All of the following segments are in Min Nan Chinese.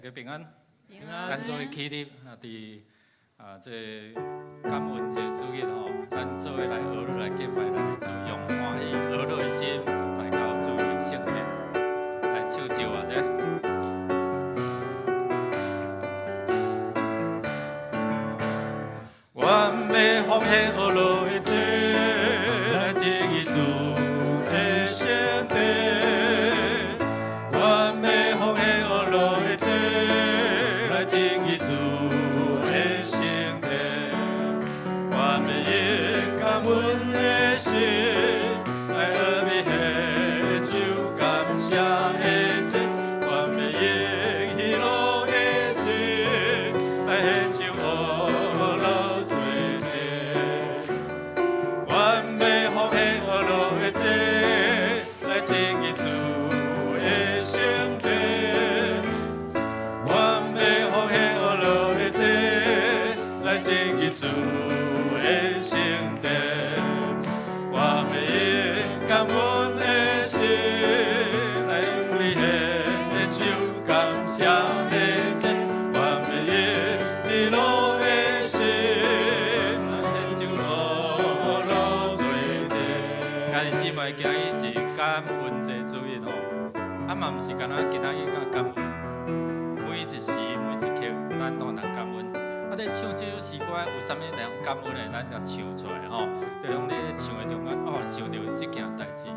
家平安。平安。咱做伙起立啊，佇啊這感恩節主日吼，咱做伙來呵樂來敬拜咱的主，用歡喜呵樂的心來到主的聖殿，來唱咒啊這。願欲奉獻呵樂的祭，來進入主的聖殿。願欲奉獻呵樂的祭，來進入主的聖殿。願欲用感恩的心，來向你獻上感謝的祭。願欲用喜樂的心，來獻上呵樂做祭。願欲奉獻呵樂的祭，來進入主的聖殿。願欲奉獻呵樂的祭，來進入主的聖殿。願欲用感恩的心，來向你獻上感謝的祭。願欲用喜樂的心，來獻上呵樂做祭。兄弟姊妹，今日是感恩節主日吼，啊嘛毋是干焦今仔日才感恩，每一時每一刻，咱攏通感恩。啊，咧唱這首詩歌有啥物內容感恩的，咱就唱出來吼。就講你咧唱的中間，哦，想著這件代誌，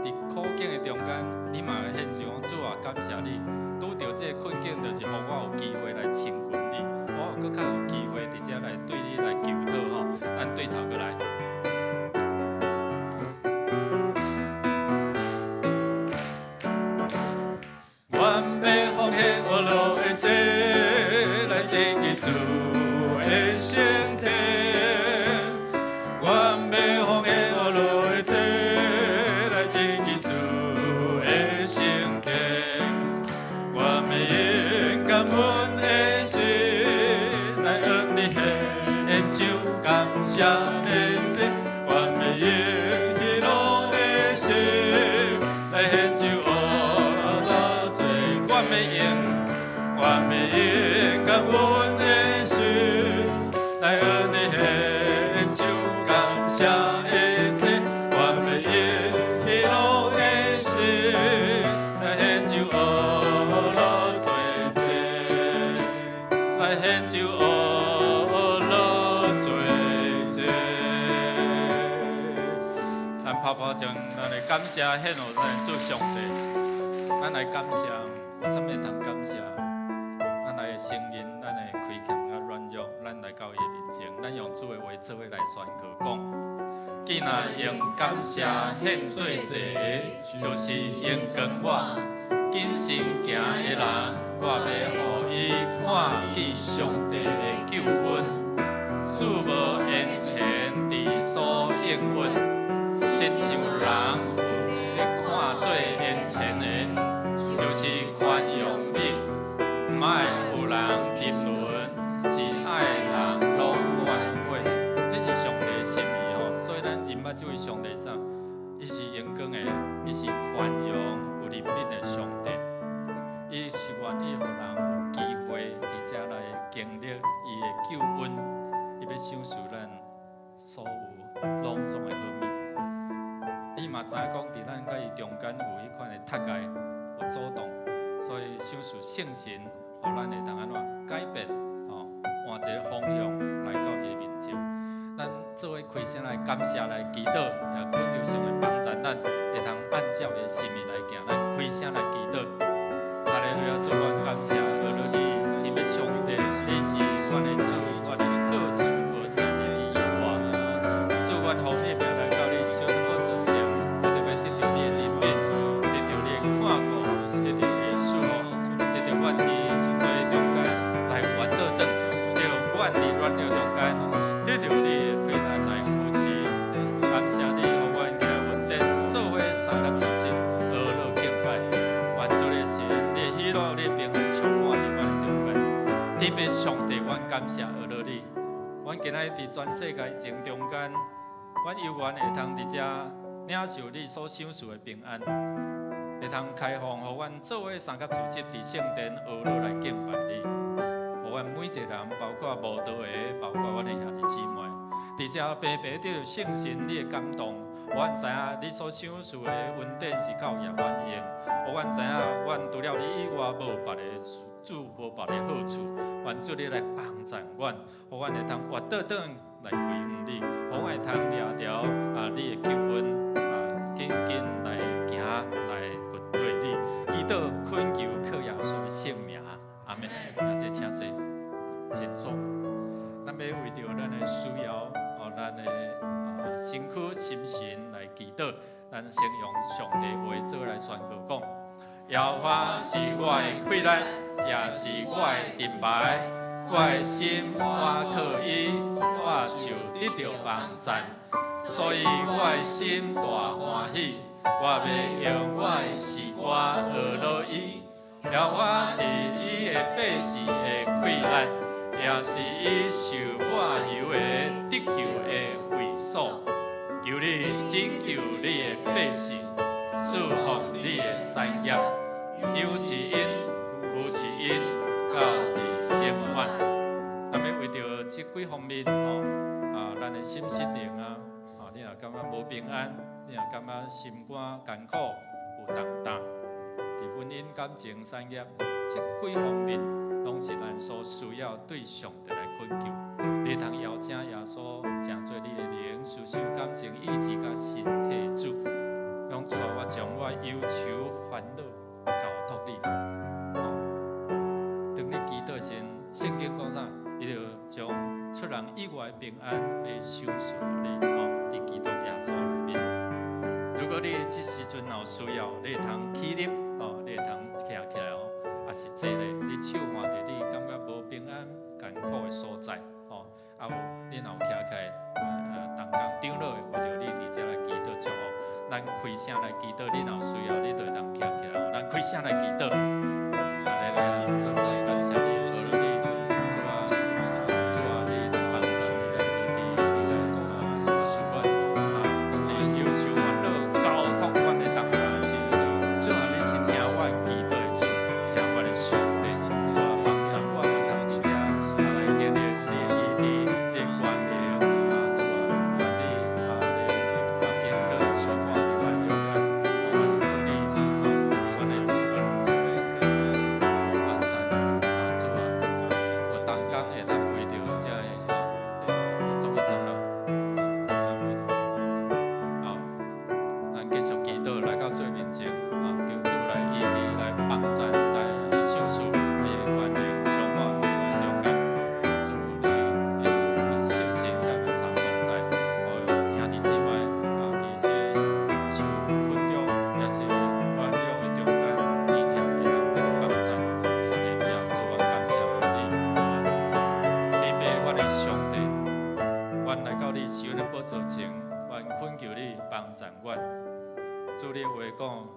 佇苦境的中間，你嘛會獻上講主啊，感謝你，拄著這個困境，就是予我有機會來親近你，我閣較有機會佇遮來對你來求討吼。咱對頭過來。願欲奉獻呵樂的祭，來進入主的聖殿。願欲奉獻呵樂的祭，來進入主的聖殿。願欲用感恩的心，來向你獻上感謝的祭。願欲用喜樂的心，來獻上呵樂做祭。願欲用感恩的心，來向你獻上感謝的祭。願欲用喜樂的心，來獻上呵樂做祭，來獻上呵樂做祭。咱拍拍掌，咱來感謝獻予咱的主上帝，咱來感謝，有啥物通感謝？咱來承認咱的虧欠佮軟弱，咱來到伊的面前，咱用主的話做伙來宣告講：既若用感謝獻做祭的，就是榮光我；謹慎行的人，我欲予伊看見上帝的救恩。主無延遲佇所應允，親像人有咧看做延遲的，就是寬容你。毋愛有人沉淪，是愛人攏反悔。這是上帝的心意吼，所以咱認捌這位上帝啥？伊是榮光的，伊是寬容有憐憫的上帝。伊是願意予人有機會佇遮來經歷伊的救恩，伊欲賞賜咱所有攏總的好物。伊嘛知影講，佇咱佮伊中間有彼款的隔礙，有阻擋，所以賞賜聖神，予咱會當按怎改變，吼，換一个方向來到伊的面前。咱做伙開聲來感謝來祈禱，也懇求上帝幫助咱，會通按照伊的心意來行。咱開聲來祈禱。哈利路亞，主，阮感謝呵樂你，天父上帝，你是阮的主，阮的樂趣無在佇你以外。主，阮奉你的名來到你聖寶座前，我著欲得著你的憐憫，得著你的看顧，得著你的賜福，得著阮佇罪中間來冤倒轉，著阮佇軟弱中間得著你的氣力來扶持。感謝你，予阮今日恩典，做伙三粒主旨，呵樂敬拜。願主的神，你的喜樂，你的平安充滿佇阮的中間。天父上帝，阮感謝呵樂你。阮今仔日佇全世界疫情中間，阮猶原會通佇遮領受你所賞賜的平安。會通開放，予阮做伙三佮組織佇聖殿學落來敬拜你，予阮每一個人，包括慕道的，包括阮的兄弟姊妹，佇遮白白得著聖神你的感動，予阮知影你所賞賜的恩典是夠額阮用，予阮知影阮除了你以外無別个主，無別个好處，願主你來幫贊阮，予阮會通活倒轉來歸向你，予阮會通掠著啊你的救恩啊，緊緊來行來跟隨你，祈禱懇求靠耶穌的聖名，阿們。阿姐請坐，請坐。咱欲為著咱的需要，哦，咱的啊身軀心神來祈禱，咱先用上帝話做來宣告講：耶和華是我的氣力，也是我的盾牌，我的心倚靠伊，我就得著幫贊，所以我的心大歡喜，我欲用我的詩歌呵咾伊。耶和華是伊的百姓的氣力，也是伊受抹油的得救的衛所。求你拯救你的百姓，賜福你的產業，扶持𪜶，扶持𪜶，到佇永遠。咱欲為著這幾方面吼，啊，咱的心身靈啊，啊，你若感覺無平安，你若感覺心肝艱苦有重擔，佇婚姻、感情、產業這幾方面，攏是咱所需要對上帝來懇求。你通邀請耶穌成做你的靈、思想、感情、意志佮身體的主。講主啊，我將我憂愁煩惱交託你。哦，當你祈禱時，聖經講啥？伊就將出人意外的平安欲賞賜予你。哦，佇基督耶穌內面。如果你這時陣有需要，你會通起立，哦，你會通徛起來哦，抑是坐咧，你手看著你感覺無平安、艱苦的所在，哦，啊有你若有徛起來，同工長老會為著你佇遮來祈禱祝福。咱開聲來祈禱，你若有需要，你就會當徛起來。咱開聲來祈禱。來來來，感謝你，呵咾你，主啊，主啊，你來幫助，你來醫治，你來賜阮，啊，你憂愁煩惱交託阮的重擔時，主啊，你是聽阮祈禱的主，聽阮的上帝，主啊，幫助阮會通佇遮來經歷你的醫治，你的關憐，啊，主啊，願你啊，你啊，恩膏充滿佇阮中間，願主你，阮的幫贊，啊，主啊，我同工會當為著這个，總一長老，好，咱繼續祈禱來到主面前，啊，求主來醫治，來幫贊，來賞賜你的權能，充滿佇阮中間，主你的聖神佮阮三同在，哦，兄弟姊妹啊，佇這受困中，抑是軟弱的中間，你聽會當得幫贊，哈利路亞，主，阮感謝你，天父，阮的上帝，阮來到你施恩的寶座前，阮懇求你幫贊阮。主你的話講，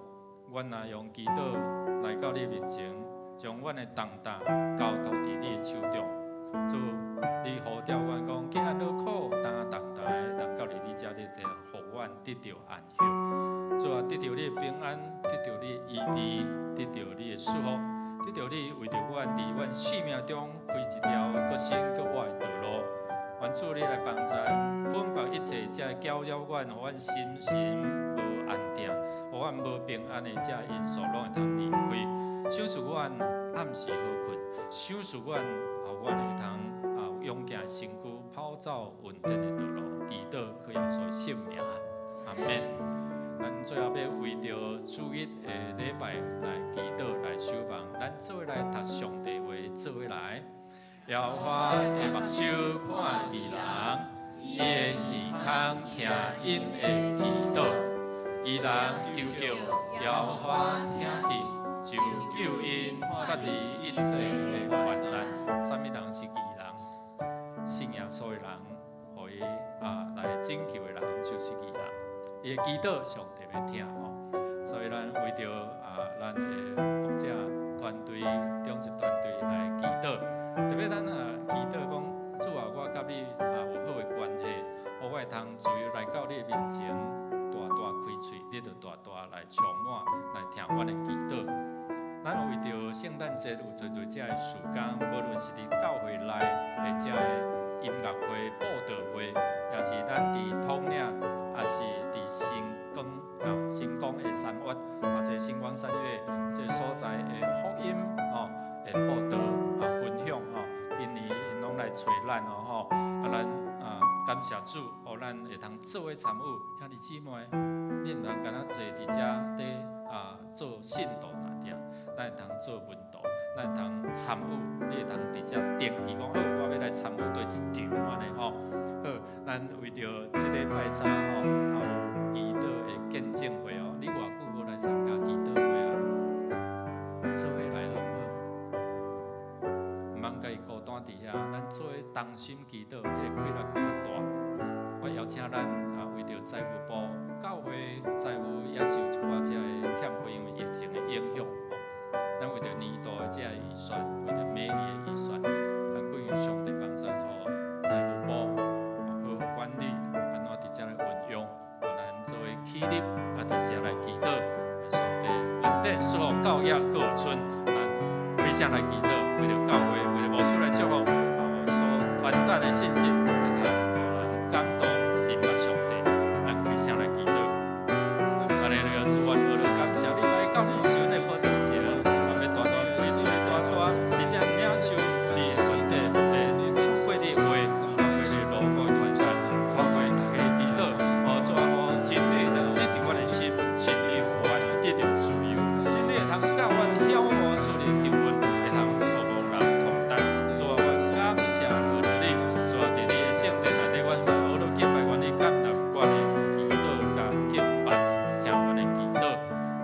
阮若用祈禱來到你面前，將阮的重擔交託佇你的手中。主，你呼召阮講，既然勞苦擔重擔的，當到佇你遮，你就予阮得著安息。主啊，得著你的平安，得著你的醫治，得著你的祝福，得著你為著阮佇阮生命中開一條閣新閣活的道路。願主你來幫贊，捆綁一切這攪擾阮，予阮心神無安定，予阮無平安的這因素，攏會通離開。賞賜阮暗時好睏，賞賜阮，予阮會通啊勇健身軀跑走穩定的道路，祈禱靠耶穌聖名，阿們。咱最後欲為著主日的禮拜來祈禱來守望，咱做伙來讀上帝話，做伙來。耶和華的目睭看義人，伊的耳孔聽𪜶的祈禱。義人求叫耶和華聽見，就救𪜶脫離一切的患難。啥物人是義人？信耶穌的人，予伊啊來拯救的人就是義人。伊的祈禱上帝欲聽吼，所以咱為著啊咱的牧者團隊、長執團隊來祈禱。特別咱啊祈禱講，主啊，我佮你啊有好的關係，予我會通自由來到你的面前，大大講。開喙，你就大大來充滿，來聽阮的祈禱。咱為著聖誕節有濟濟遮的事工，無論是佇教會內的遮的音樂會、佈道會，抑是咱佇統領，抑是佇星光啊、星光的三月，或者星光三月這所在的福音吼的佈道啊分享吼，今年𪜶攏來揣咱哦吼，啊咱啊感謝主，予咱會通做伙參與。兄弟姊妹，你毋通干焦坐佇遮佇啊做信徒爾爾，咱會通做門徒，咱會通參與，你會通佇遮登記講好，我欲來參與佗一場按呢吼。好，咱為著這禮拜三吼，也有祈禱的見證會哦。你偌久無來參加祈禱會啊？做伙來好毋好？毋通家己孤單佇遐，咱做伙同心祈禱，彼個氣力閣較大。我邀請咱啊，為著財務部教會財務也是有一寡遮的欠缺，因為疫情的影響吼。咱為著年度的這個預算，為著明年的預算，咱懇求上帝幫助，予財務部好好管理，按怎佇遮來運用，予咱做伙起立，啊，佇遮來祈禱，上帝恩典賜福教業閣有剩，咱開聲來祈禱，為著教會，為著牧師來祝福，啊，所傳達的信息，會通予人感動，認捌上帝，咱開聲來祈禱。阿利路亞，主啊，我感謝你來到你神的寶座前，我欲大大開喙，大大佇遮領受你的恩典，會透過你的話，透過你的勞苦傳達，透過大家祈禱，哦，主啊，予真理能入佇阮的心，真理予阮得著自由，真理會通教阮曉悟主你的救恩，會通予戇人同擔。主啊，阮感謝阿樂你，主啊，佇你的聖殿內底，阮使阿樂敬拜，願你接納阮的祈禱佮敬拜，聽阮的祈禱。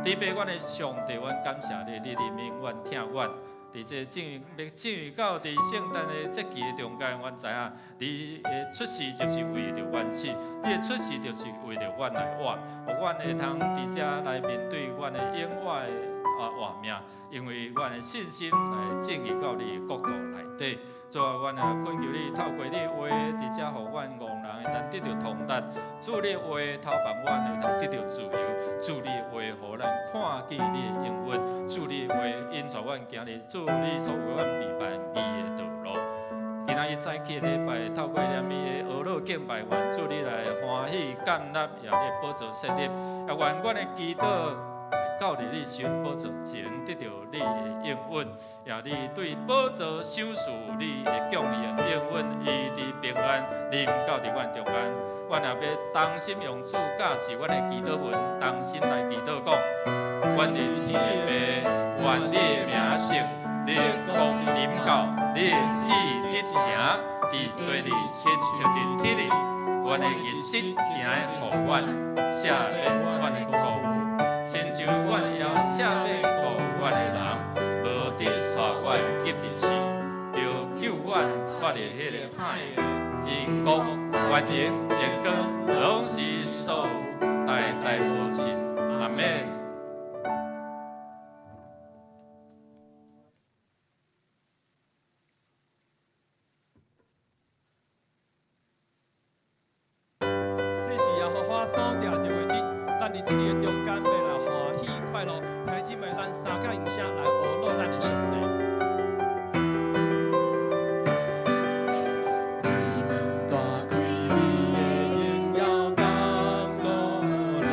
慈悲阮的上帝，阮感謝你，你憐憫阮，疼阮。佇這進入欲進入到佇聖誕的節期的中間，阮知影你的出世就是為著阮死，你的出世就是為著阮來活，予阮會通佇遮來面對阮的永活的啊活命，因為阮的信心來進入到你的國度內底。主啊，阮也懇求你透過你的話，佇遮予阮戇人會當得著通達。主你的話透放阮會當得著自由。主你的話予咱看見你的應允。主你的話引帶阮行佇主你所為阮預備義的道路。今仔日早起的禮拜，透過連绵的阿樂敬拜，願主你來歡喜接納，也你寶座設立，也願阮的祈禱到佇你神寶座前得著你的應允，也你對寶座賞賜你的供應應允，醫治平安臨到佇阮中間。阮也欲同心用主教示阮的祈禱文，同心來祈禱講：阮的天父，願你的名聖，你的國臨到，你的旨意得成，佇地裡親像佇天裡。阮的日食行的予阮，赦免阮的過誤，親像阮也赦免過阮的人，無得帶阮入佇試，著救阮脫離彼个歹的。因國、權能、榮光，攏是所有，代代無盡。阿們。這是耶和華所定著的日，咱佇這个中間欲來歡喜快樂。兄弟姊妹，咱三個用聲來阿樂咱的上帝。天門大開，你的榮耀降落來。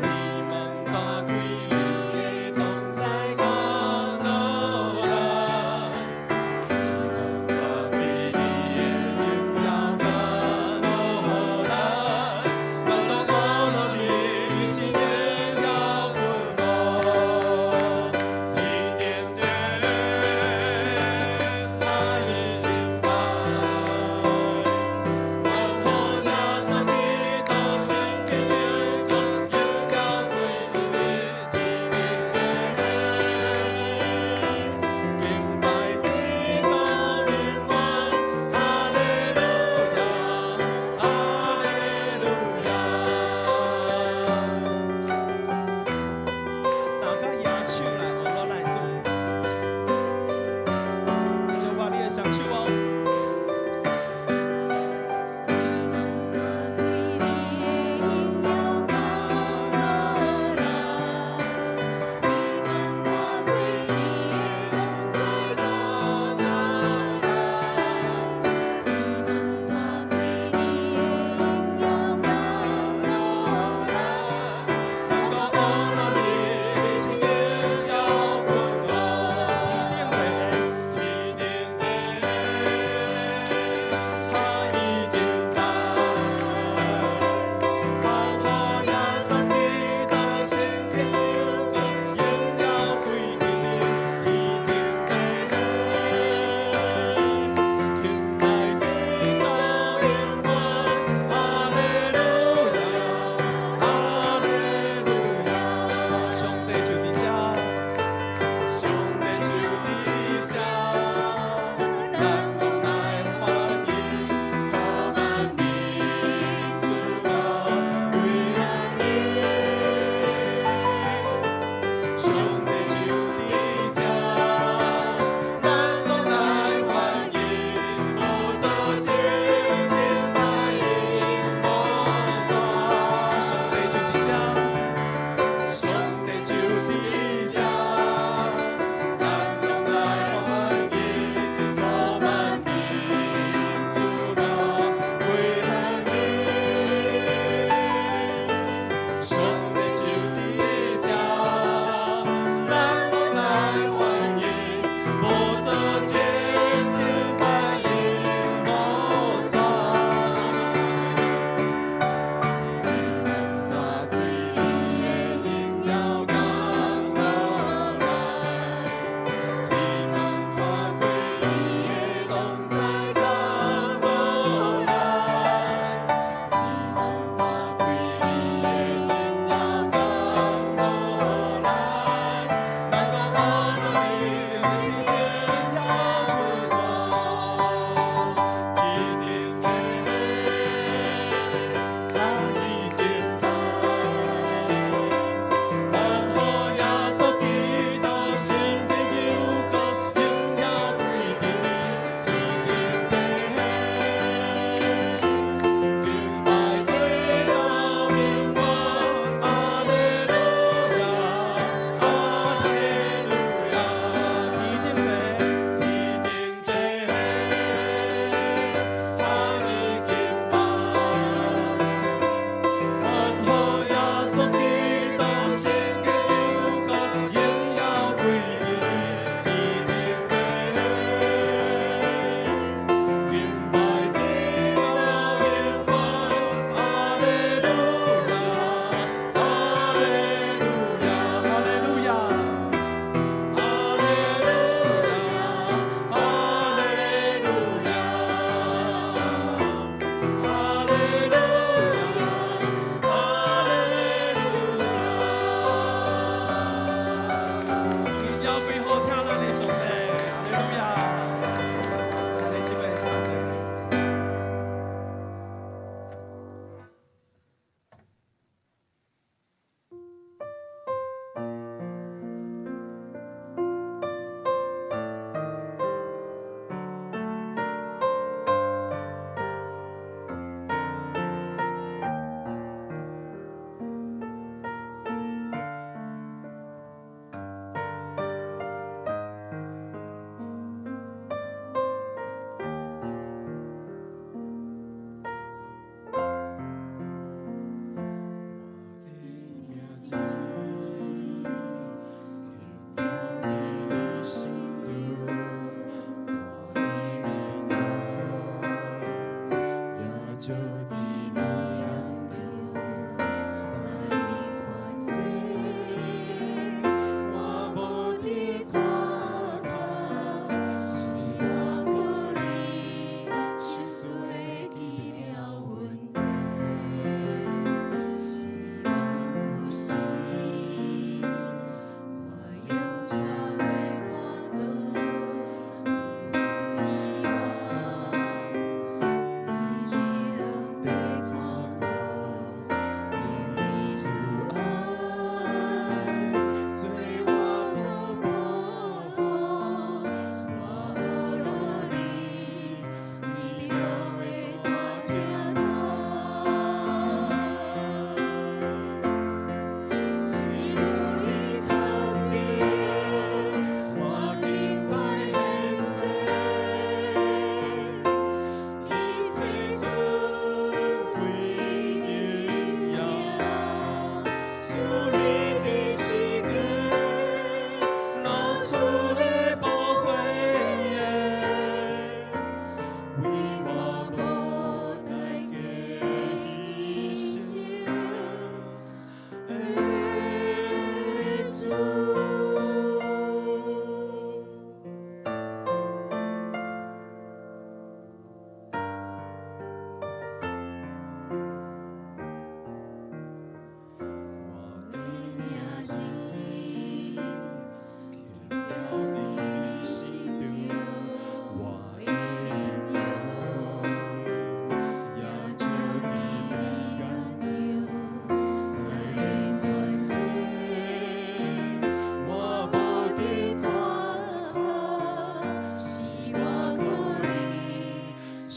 天門大開，你的同在降落來。天門大開，你的榮耀降落來。降落降落你是榮耀君王，天頂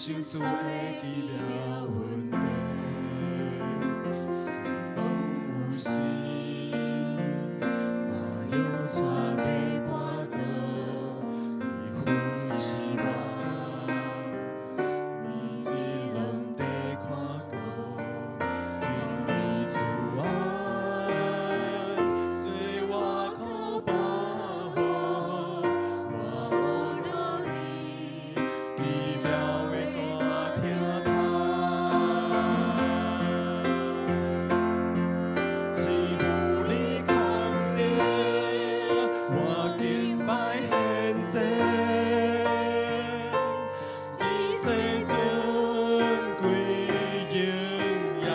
賞賜的奇妙恩典，講有時，嘛會帶爬跋倒，伊扶持我，每日攏伫看顧，因為主愛，做我可保護，我學著你奇妙的歌聽通。只有你肯定，我敬拜獻祭，一切尊貴榮耀，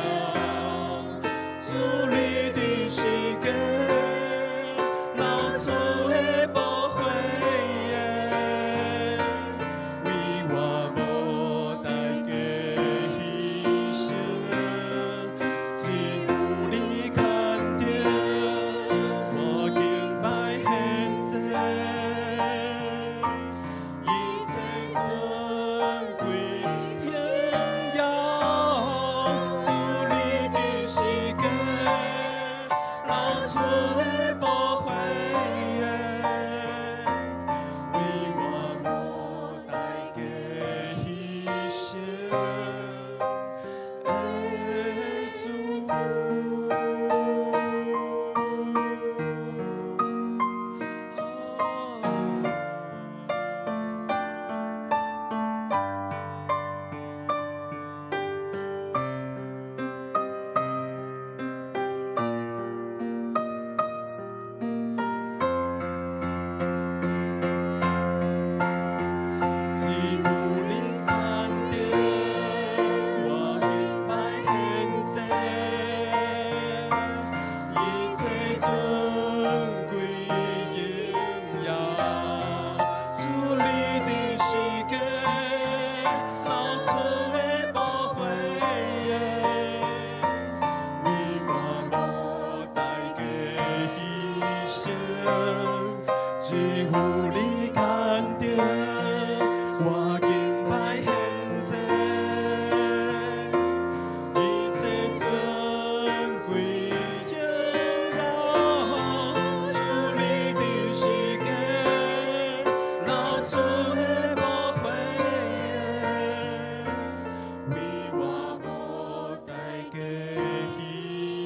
主你的時間，流出的寶血，為我無代價犧牲。只有你肯定，我敬拜獻祭，一切尊貴榮耀，主你的時間，流出的寶血，為我無代價犧牲的主。只有你肯定，我敬拜獻祭，一切尊貴榮耀，主你的時間，流出的寶血，為我無代價犧牲。只有你肯定，我敬拜獻祭，一切尊貴榮耀，主你的時間，流出的寶血，為我無代價犧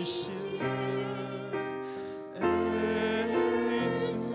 牲的主。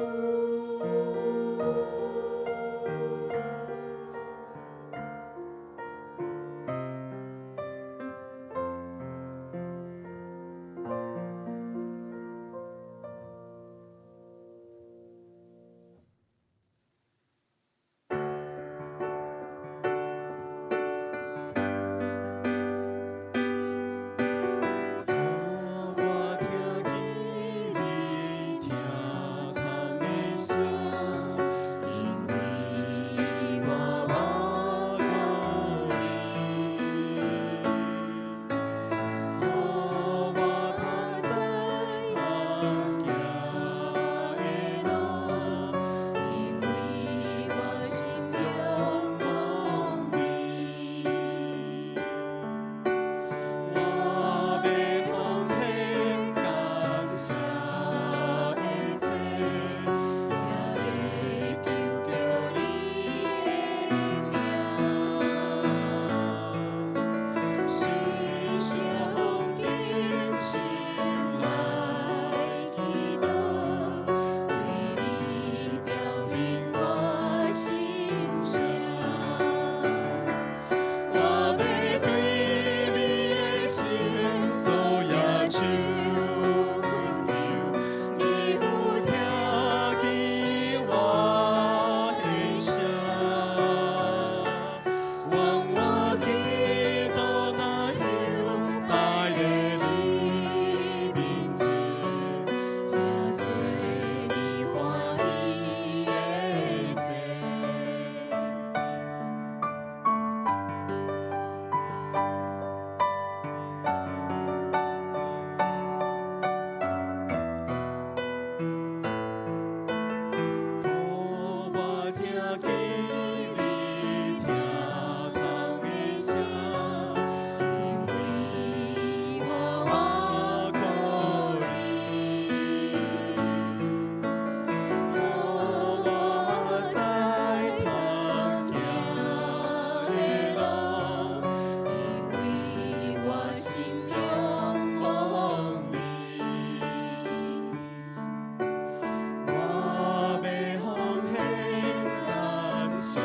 謝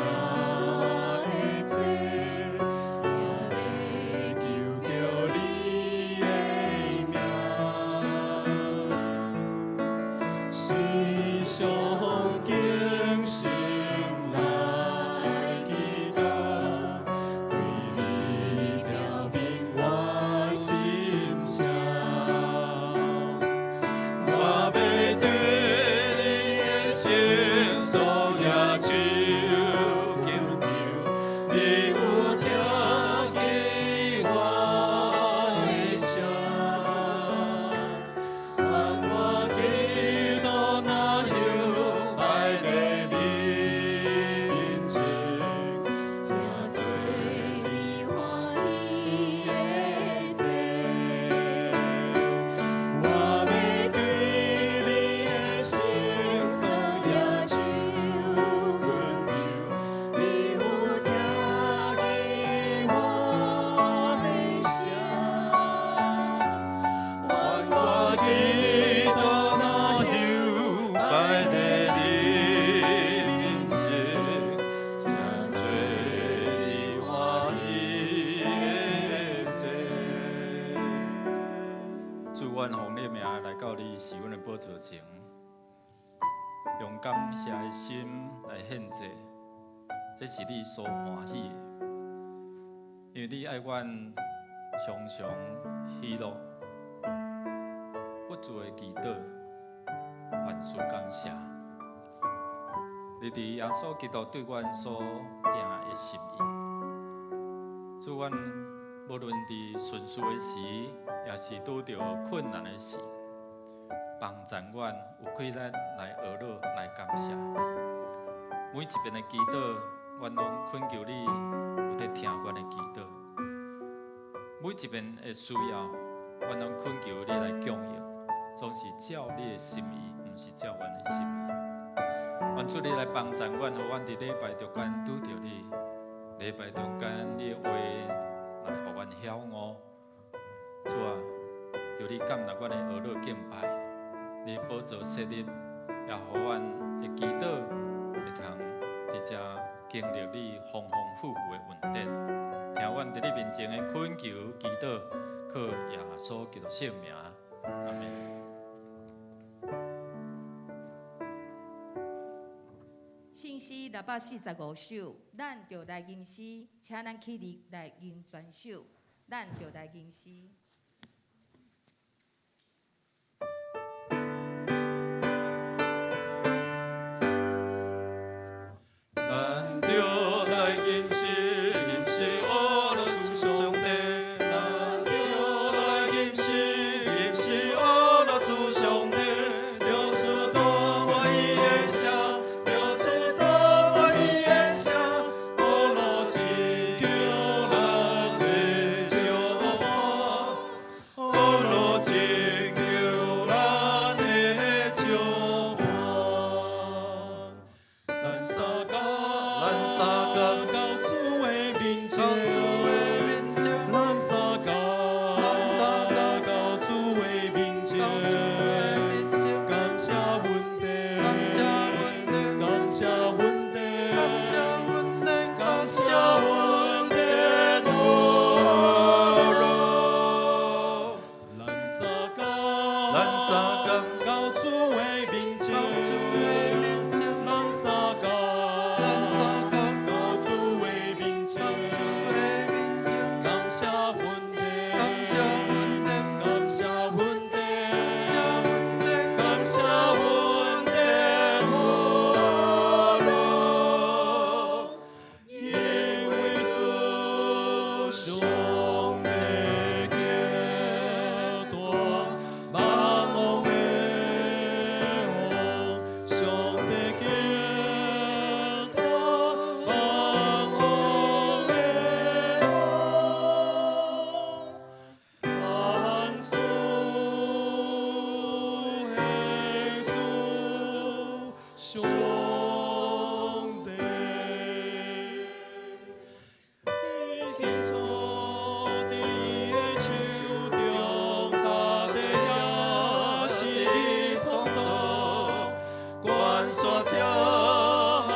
的祭，也欲求著你的名。時常敬心來祈禱，對你表明我心聲。我欲對你的聖所舉手祈求，你有聽見我的聲。願我祈禱若休擺佇你面前，這做你歡喜的祭。我欲對你的聖所舉手懇求，你有聽見我的聲。願我祈禱若休擺佇你面前，這做你歡喜的祭。主，阮奉你的名來到你施恩的寶座前，用感謝的心來獻祭，這是你所歡喜的，因為你愛阮常常喜樂，不住的祈禱，凡事感謝。你佇耶穌基督對阮所定的心意，主，阮無論佇順遂的時，抑是拄著困難的時，幫贊阮有氣力來呵咾來感謝。每一遍的祈禱，阮攏懇求你有佇聽阮的祈禱。每一遍的需要，阮攏懇求你來供應，總是照你的心意，毋是照阮的心意。願主你來幫贊阮，予阮佇禮拜中間拄著你，禮拜中間你的話來予阮曉悟。主啊，求你接納阮的呵咾敬拜，你寶座設立，也予阮的祈禱會通佇遮經歷你豐豐富富的恩典。聽阮佇你面前的懇求祈禱，靠耶穌基督聖名，阿們。聖詩645首，咱著來吟詩，請咱起立來吟全首，咱著來吟詩。咱著來吟詩，吟詩呵咾主上帝。咱著來吟詩，吟詩呵咾主上帝。著出大歡喜的聲，著出大歡喜的聲，呵咾拯救咱的石磐，呵咾拯救咱的石磐。咱相共，咱相共到主的面前，咱相共，咱相共到主的面前，感謝恩典，感謝恩典，感謝恩典，呵咾。咱相共，咱相共到主的面前，咱相共，到主的面前，感謝恩典，感謝恩典，感謝恩典，呵咾。因為主上帝極大，萬王的王，上帝極大，萬王的王，萬主的主，上帝。已經坐佇伊的手中，大地也是伊創造，關山車大海，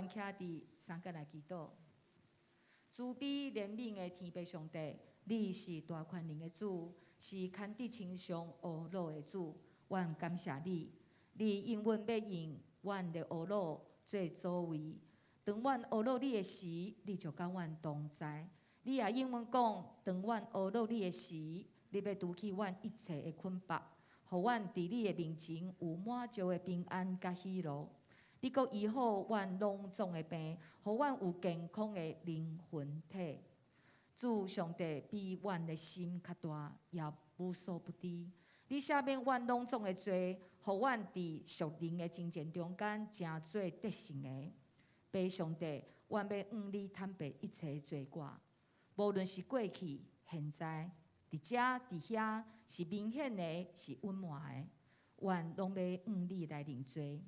懸徛佇三角來祈禱。慈悲憐憫的天父上帝，你是大權能的主，是牽佇身上烏魯的主，阮感謝你，你應允欲用阮的烏魯做作為。當阮烏魯你的時，你就佮阮同在。你也應允講，當阮烏魯你的時，你欲除去阮一切的捆縛，予阮佇你的面前有滿足的平安佮喜樂。你閣醫好阮攏總的病，予阮有健康的靈魂體。主上帝比阮的心較大，也無所不知。你赦免阮攏總的罪，予阮佇屬靈的征戰中間，成做得勝的。父上帝，阮欲向你坦白一切罪過，無論是過去、現在、佇遮、佇遐，是明顯的，是隱瞞的，阮攏欲向你來認罪。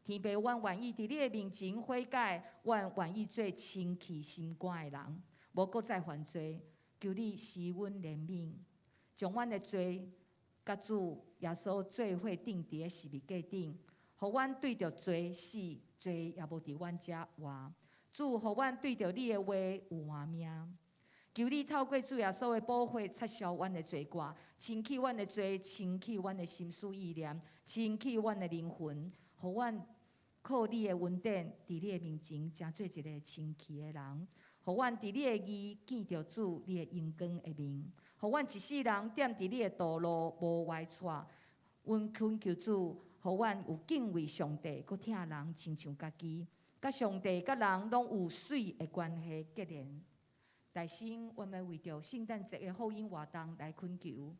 天父，阮願意佇你的面前悔改，阮願意做清氣心肝的人，無閣再犯罪。求你施阮憐憫，將阮的罪佮主耶穌做伙釘佇咧十字架頂，予阮對著罪死，罪也無佇阮遮活。主，予阮對著你的話有活命。求你透過主耶穌的寶血擦消阮的罪過，清去阮的罪，清去阮的心思意念，清去阮的靈魂，予阮靠你的恩典，佇你的面前成做一个清氣的人。予阮佇你的義見著主你的榮光的面，予阮一世人踮佇你的道路無歪趖。阮懇求主，予阮有敬畏上帝，閣疼人親像家己，佮上帝佮人攏有媠的關係結連。大先，阮欲為著聖誕節的福音活動來懇求，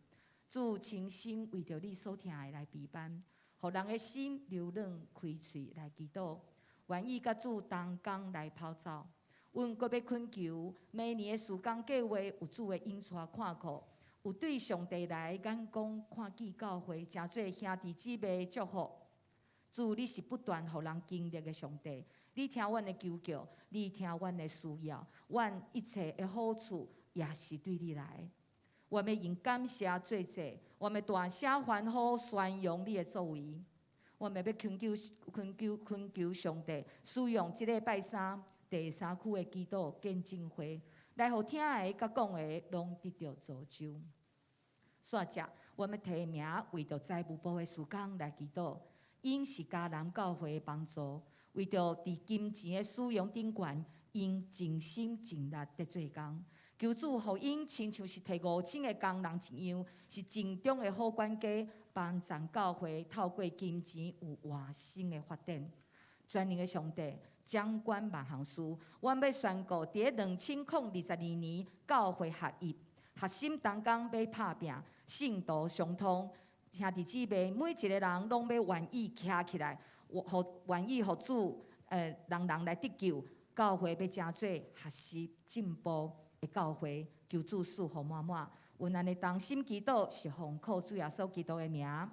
主親身為著你所疼的來備辦，予人的心柔軟開喙來祈禱，願意佮主同工來跑走。阮閣欲懇求，明年的事工計劃有主的引帶看顧，有對上帝來眼光看見教會，成做兄弟姊妹祝福。主，你是不斷予人經歷的上帝，你聽阮的求叫，你聽阮的需要，阮一切的好處也是對你來。阮欲用感謝做祭，阮欲大聲歡呼宣揚你的作為。阮欲懇求、懇求、懇求上帝，使用這禮拜三第三區的祈禱見證會，來予聽的佮講的攏得著造就。煞者，阮欲提名為著財務部的事工來祈禱，𪜶是迦南教會的幫助，為著佇金錢的使用頂懸，𪜶盡心盡力佇做工。求主予𪜶親像是提5,000的工人一樣，是盡忠的好管家，幫助教會透過金錢有活生的發展。全能的上帝掌管萬項事，阮欲宣告，佇咧2022年教會合一，合心同工欲拍拚，信徒相通，兄弟姊妹每一個人攏欲願意徛起來，予願意予主，人人來得救，教會欲成做學習進步的教會，求主賜福滿滿。阮按呢同心祈禱，是奉靠主耶穌基督的名，阿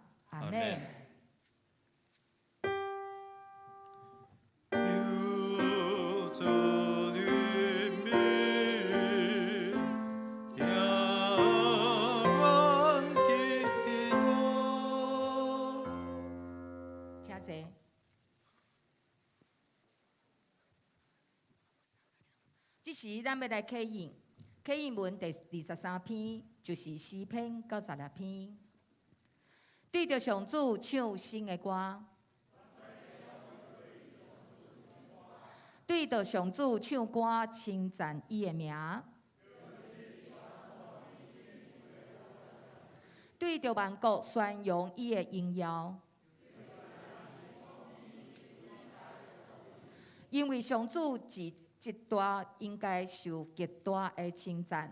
門。求主憐憫，聽阮祈禱。請坐。這時，咱欲來啟應，啟應文第23篇，就是詩篇96篇。對著上主唱新的歌，對著上主唱歌，稱讚伊的名。對著萬國宣揚伊的榮耀。因為上主是極大，應該受極大的稱讚。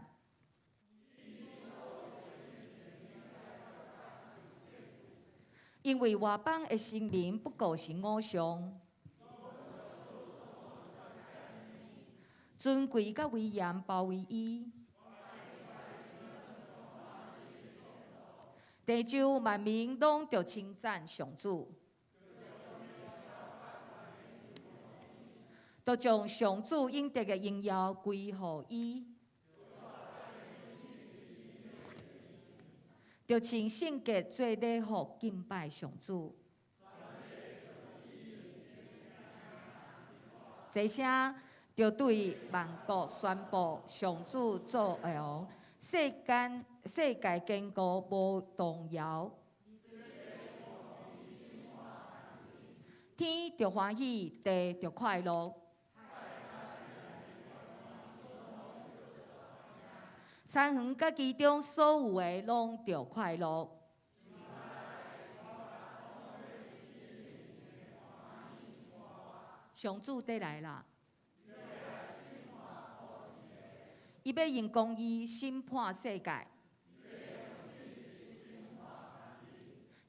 因為外邦的神明不過是偶像，尊貴佮威嚴包圍伊，地上萬民攏著稱讚上主，著將上主應得的榮耀歸予伊，著穿聖潔做禮服敬拜上主。這聲著對萬國宣布上主做王，世間世界堅固無動搖。天著歡喜，地著快樂。山園佮其中所有的攏著快樂。上主綴來啦！伊欲用公義審判世界。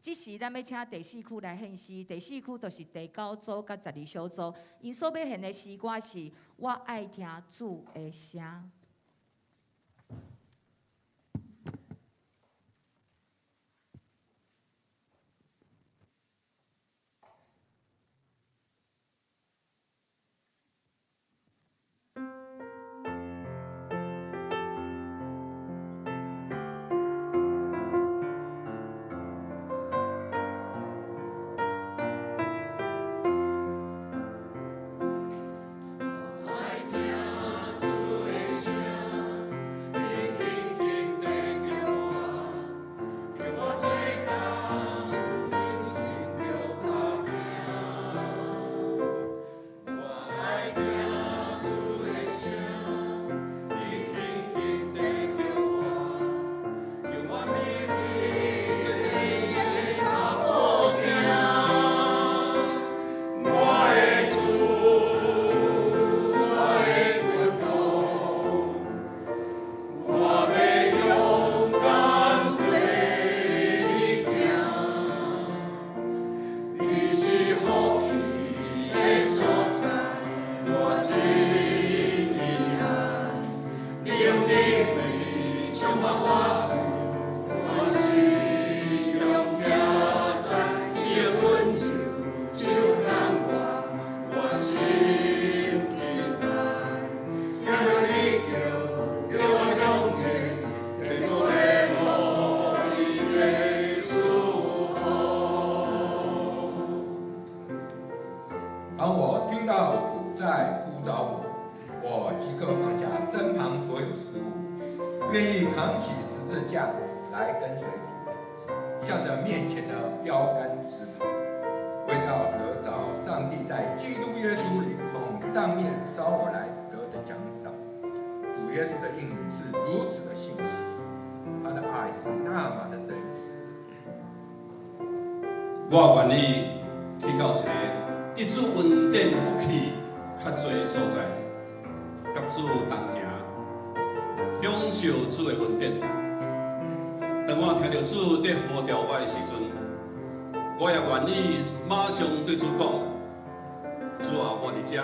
這時，咱欲請第四區來獻詩。第四區就是第九組佮12小組。𪜶所欲獻的詩歌是：我愛聽主的聲。當我聽到主在呼召我，我即刻放下身旁所有事物，願意扛起十字架來跟隨主，向著面前的標杆直跑，為要得著上帝在基督耶穌裡從上面召我來得的獎賞。主耶穌的應許是如此的信實，他的愛是那麼的真實。我願意去到一个得主恩典福氣較濟的所在，佮主同行，享受主的恩典。當我聽著主佇呼召我的時陣，我也願意馬上對主講：主啊，我佇遮，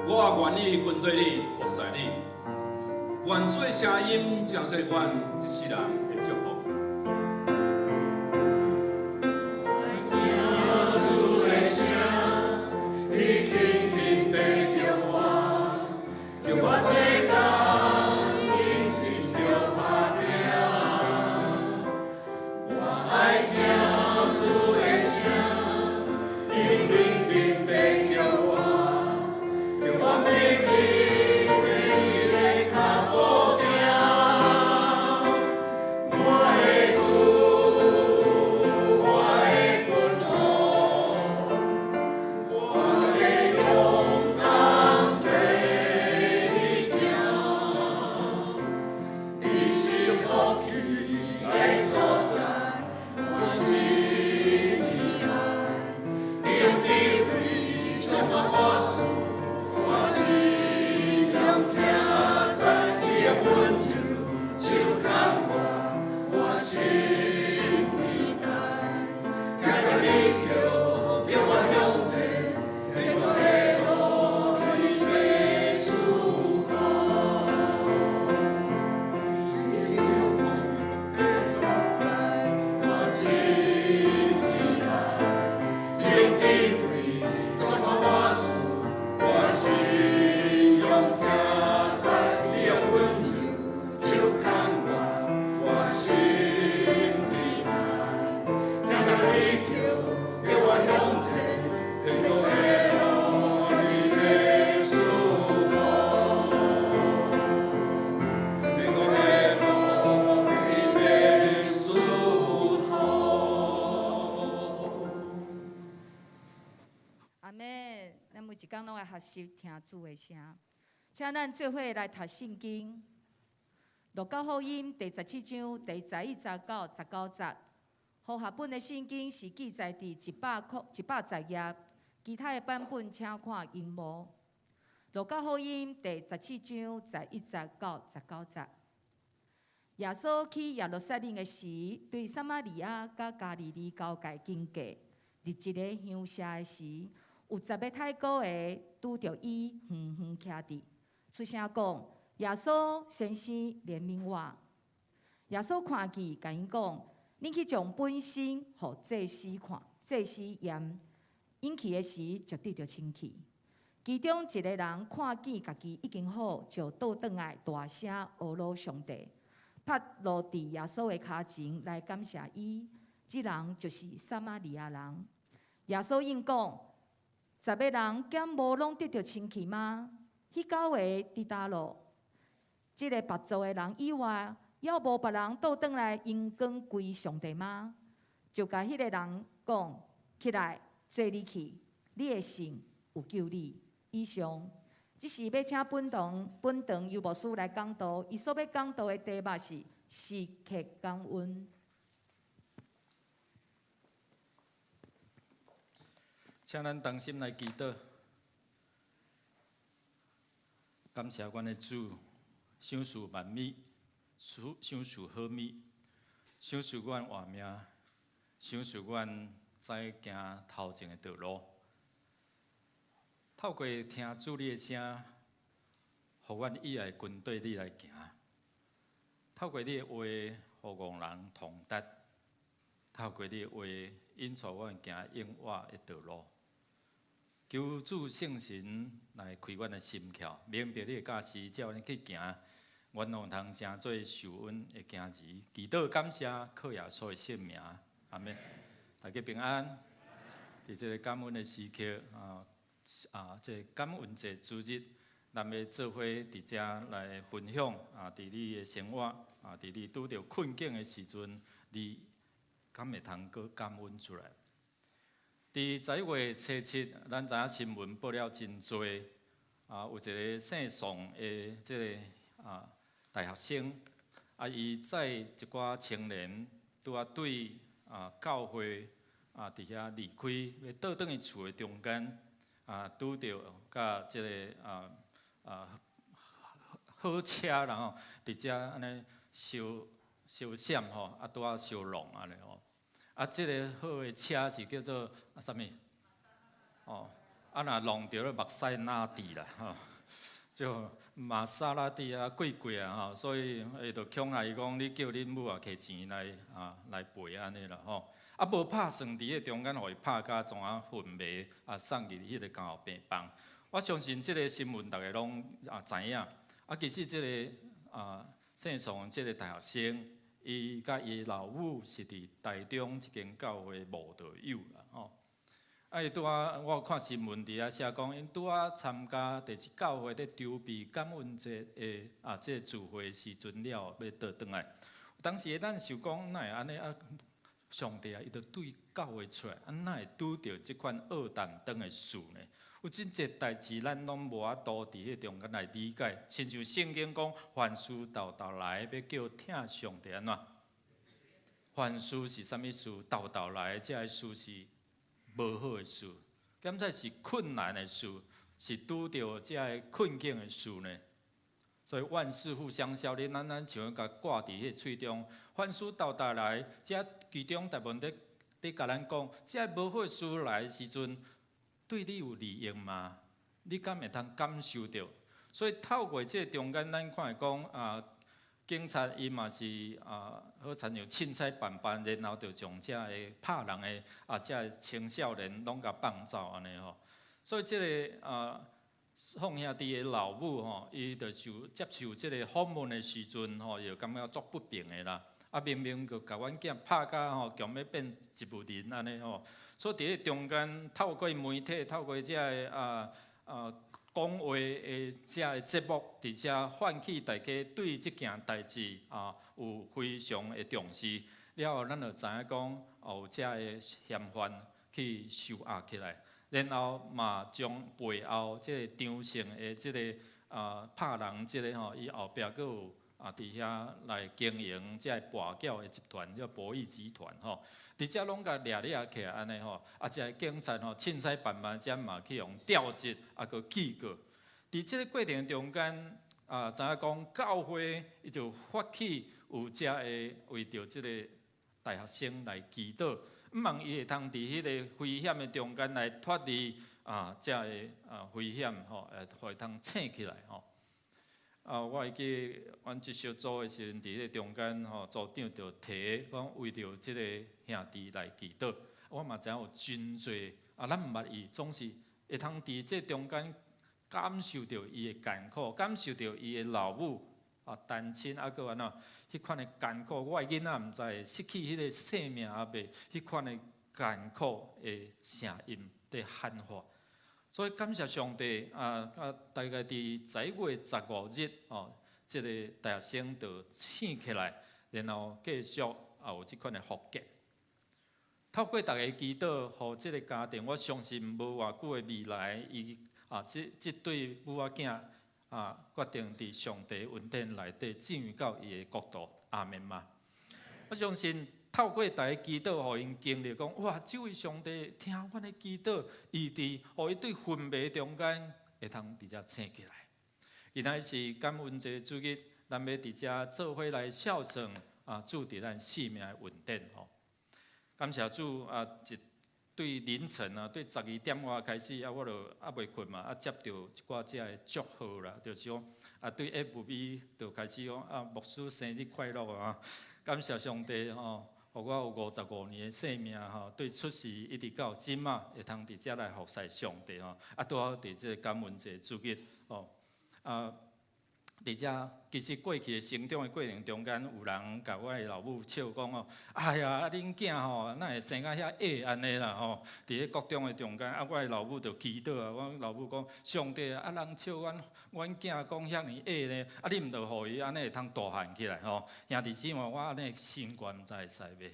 我也願意跟隨你，服侍你。願主的聲音成做阮一世人的祝福。門。咱每一工攏愛學習聽主的聲。請咱做伙來讀聖經，路加福音第17章第11節到19節。和合本的聖經是記載佇110頁，其他的版本請看螢幕。路加福音第17章11節到19節。耶穌去耶路撒冷的時，對撒瑪利亞佮加利利交界經過，佇一个鄉社的時，有十个太古的拄著伊遠遠徛佇，出聲講：耶穌先生憐憫我。耶穌看見，共𪜶講：恁去將本身予祭司看，祭司驗。𪜶去的時就得著清氣。其中一个人看見家己已經好，就倒轉來大聲阿魯上帝，拍落佇耶穌的跤前來感謝伊。這人就是撒瑪利亞人。耶穌應講：十个人敢無攏得著清氣嗎？彼九个佇佗落？這个別族的人以外，猶無別人倒轉來榮光歸上帝嗎？就共彼个人講：起來，做你去，你的信有救你。以上，這是欲請本堂本堂尤牧師來講道，伊所欲講道的題目是時刻感恩。請咱同心來祈禱，感謝阮的主，賞賜萬美，賞賜好物，賞賜阮活命，賞賜阮知行頭前的道路。透過聽主你的聲，予阮以後跟綴你來行；透過你的話，予戇人通達；透過你的話，引帶阮行永活的道路。求主聖神來開阮的心竅，明白你的教示，照阮去行，阮攏通成做受恩的囝兒。祈禱感謝，靠耶穌的聖名，阿們。大家平安。佇這个感恩的時刻啊！啊，這个感恩節主日，咱欲做伙佇遮來分享啊，佇你的生活啊，佇你拄著困境的時陣，你敢會通閣感恩出來？佇11月初7，咱知影新聞報了真濟啊，有一个姓宋的這个大學生啊，伊載一寡青年拄仔對教會啊，佇遐離開，欲倒轉去厝的中間。啊，拄著佮這个火車啦吼，佇遮按呢相相閃吼，啊拄仔相挵按呢吼。啊，這个好的車是叫做啊啥物？哦，啊若弄著了目屎哪滴啦吼，就瑪莎拉蒂啊貴貴啊吼，所以伊就恐嚇伊講，你叫恁母啊摕錢來啊來賠按呢啦吼。啊，無拍算佇彼中間，予伊拍甲怎啊昏迷，啊送入彼个監護病房。我相信這个新聞逐家攏啊知影。啊，其實這个姓宋這个大學生，伊佮伊老母是佇台中一間教會慕道友啦吼。啊，伊拄仔我看新聞佇遐寫講，𪜶拄仔參加第一教會咧籌備感恩節的啊這个聚會時陣了，欲倒轉來。當時咱想講，哪會按呢啊？上帝啊，伊就對教會出來，啊，哪會拄著這款惡膽當的事呢？有真濟代誌，咱攏無法度佇彼中間來理解。親像聖經講，凡事沓沓來，欲叫疼上帝按怎？凡事是啥物事？沓沓來，這个事是無好的事，敢才是困難的事，是拄著這个困境的事呢？所以萬事互相效力，咱咱像共掛佇彼喙中，凡事沓沓來，這其中大部分佇共咱講，這無好事來的時陣，對你有利益嗎？你敢會通感受著？所以透過這中間，咱看會講啊，警察伊嘛是啊，好親像凊彩辦辦，然後就將這个拍人的啊，這个青少年攏共放走按呢吼。所以這个啊。宋兄弟的老母吼，伊就受接受這个訪問的時陣吼，伊就感覺足不平的啦。啊，明明就共阮囝拍甲吼，強欲變植物人按呢吼。所以佇彼中間，透過媒體，透過這个講話的這个節目，佇遮喚起大家對這件代誌啊有非常的重視。了後，咱就知影講，有這个嫌犯去收押起來。然後嘛將背後這個張姓的這個拍人這個吼，伊後壁閣有佇遐來經營這個跋筊的集團，叫博弈集團吼。佇遮攏共掠掠起來按呢吼，這个警察吼，凊彩辦辦，遮嘛去予調職，閣記過。佇這个過程中間，知影講教會伊就發起有遮个為著這個大學生來祈禱，向望伊會通佇彼个危險的中間來脫離遮个危險吼，予伊通醒起來吼。我會記阮這小組的時陣，佇彼个中間吼，組長就提講為著這個兄弟來祈禱。我嘛知影有真濟咱毋捌伊，總是會通佇這中間感受著伊的艱苦，感受著伊的老母單親閣按怎，彼款的艱苦，我的囡仔毋知會失去彼个性命抑未，彼款的艱苦的聲音佇喊話。所以感謝上帝大概佇11月15日哦，這个大學生就醒起來，然後繼續有這款的復健。透過逐家祈禱，予這个家庭，我相信無偌久的未來，伊這對母仔囝決定佇上帝恩典內底進入到伊的國度，阿們嗎？我相信透過逐家祈禱，予𪜶經歷講，哇！這位上帝聽阮的祈禱，伊佇予伊對昏迷中間會通佇遮醒起來。今仔日是感恩節主日，咱欲佇遮做伙來孝順主佇咱生命的恩典吼。感謝主一對凌晨對12點外開始我就猶未睏嘛，接著一寡這个祝賀啦，就是講對 FB 就開始講牧師生日快樂啊！感謝上帝吼，予我有55年的生命吼，對出世一直到這馬，會通佇遮來服侍上帝吼，拄好佇這个感恩節主日吼，佇遮其實過去的成長的過程中間，有人共我的老母笑講哦，哎呀，恁囝吼，哪會生甲遐矮按呢啦吼？佇咧國中的中間，我的老母就祈禱啊，阮老母講，上帝啊，人笑阮阮囝講遐爾矮呢，你毋著予伊按呢會通大漢起來吼？兄弟姊妹，我按呢身懸毋知會使袂？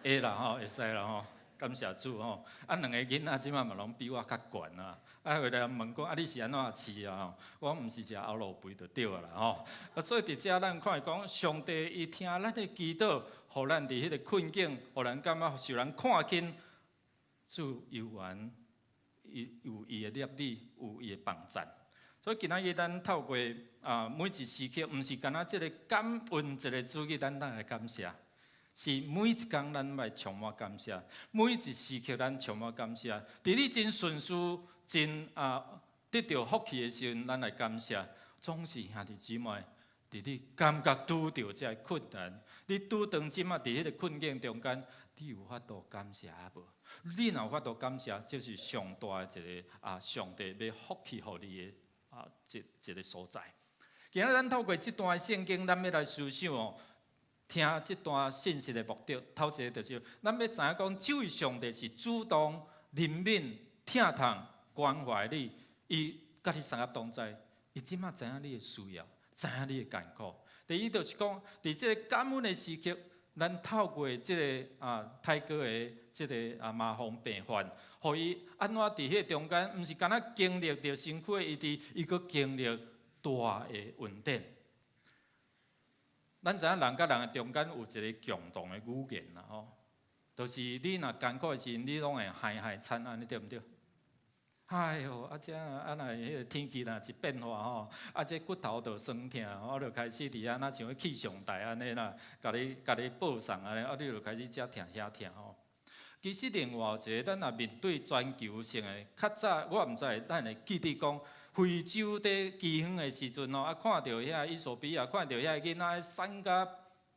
會啦吼，會使啦吼。感謝主吼，兩个囡仔這馬嘛攏比我較懸啊！回來問講你是按怎飼啊？我講毋是食後路肥就對啊啦吼！所以佇遮咱看講，上帝伊聽咱的祈禱，予咱佇彼个困境，予咱感覺受人看輕，主猶原伊有伊的怜憫，有伊的幫贊。所以今仔日咱透過每一時刻，毋是干焦這个感恩節的主日，咱來感謝。是每一工咱來充滿感謝，每一時刻咱充滿感謝。佇你真順遂、真得著福氣的時陣，咱來感謝。總是兄弟姊妹，佇你感覺拄著這个困難，你拄當這馬佇彼个困境中間，你有法度感謝無？你若有法度感謝，這是上大的一个上帝欲福氣予你的一一个所在。今仔咱透過這段聖經，咱欲來思想哦。聽這段信息的目的，頭一個就是，咱欲知影講，這位上帝是主動、憐憫、疼痛、關懷你，伊佮你相合同在，伊這馬知影你的需要，知影你的艱苦。第二就是講，佇這個感恩的時刻，咱透過這个泰國的這个麻風病患，予伊按怎佇彼个中間，毋是干焦經歷著身軀的醫治，伊閣經歷大的恩典。咱知影人佮人的中間有一个共同的語言啦吼，就是你若艱苦的時陣，你攏會嗨嗨慘按呢對毋對？哎喲，這若彼个天氣若一變化吼，這骨頭就酸疼，我就開始佇遐若像咧氣象台按呢啦，共你報送按呢，你就開始這疼遐疼吼。其實另外一個，咱若面對全球性的，較早我毋知，咱會記得講。非洲佇饑荒的時陣吼，看著遐衣索比亞，看著遐囡仔瘦甲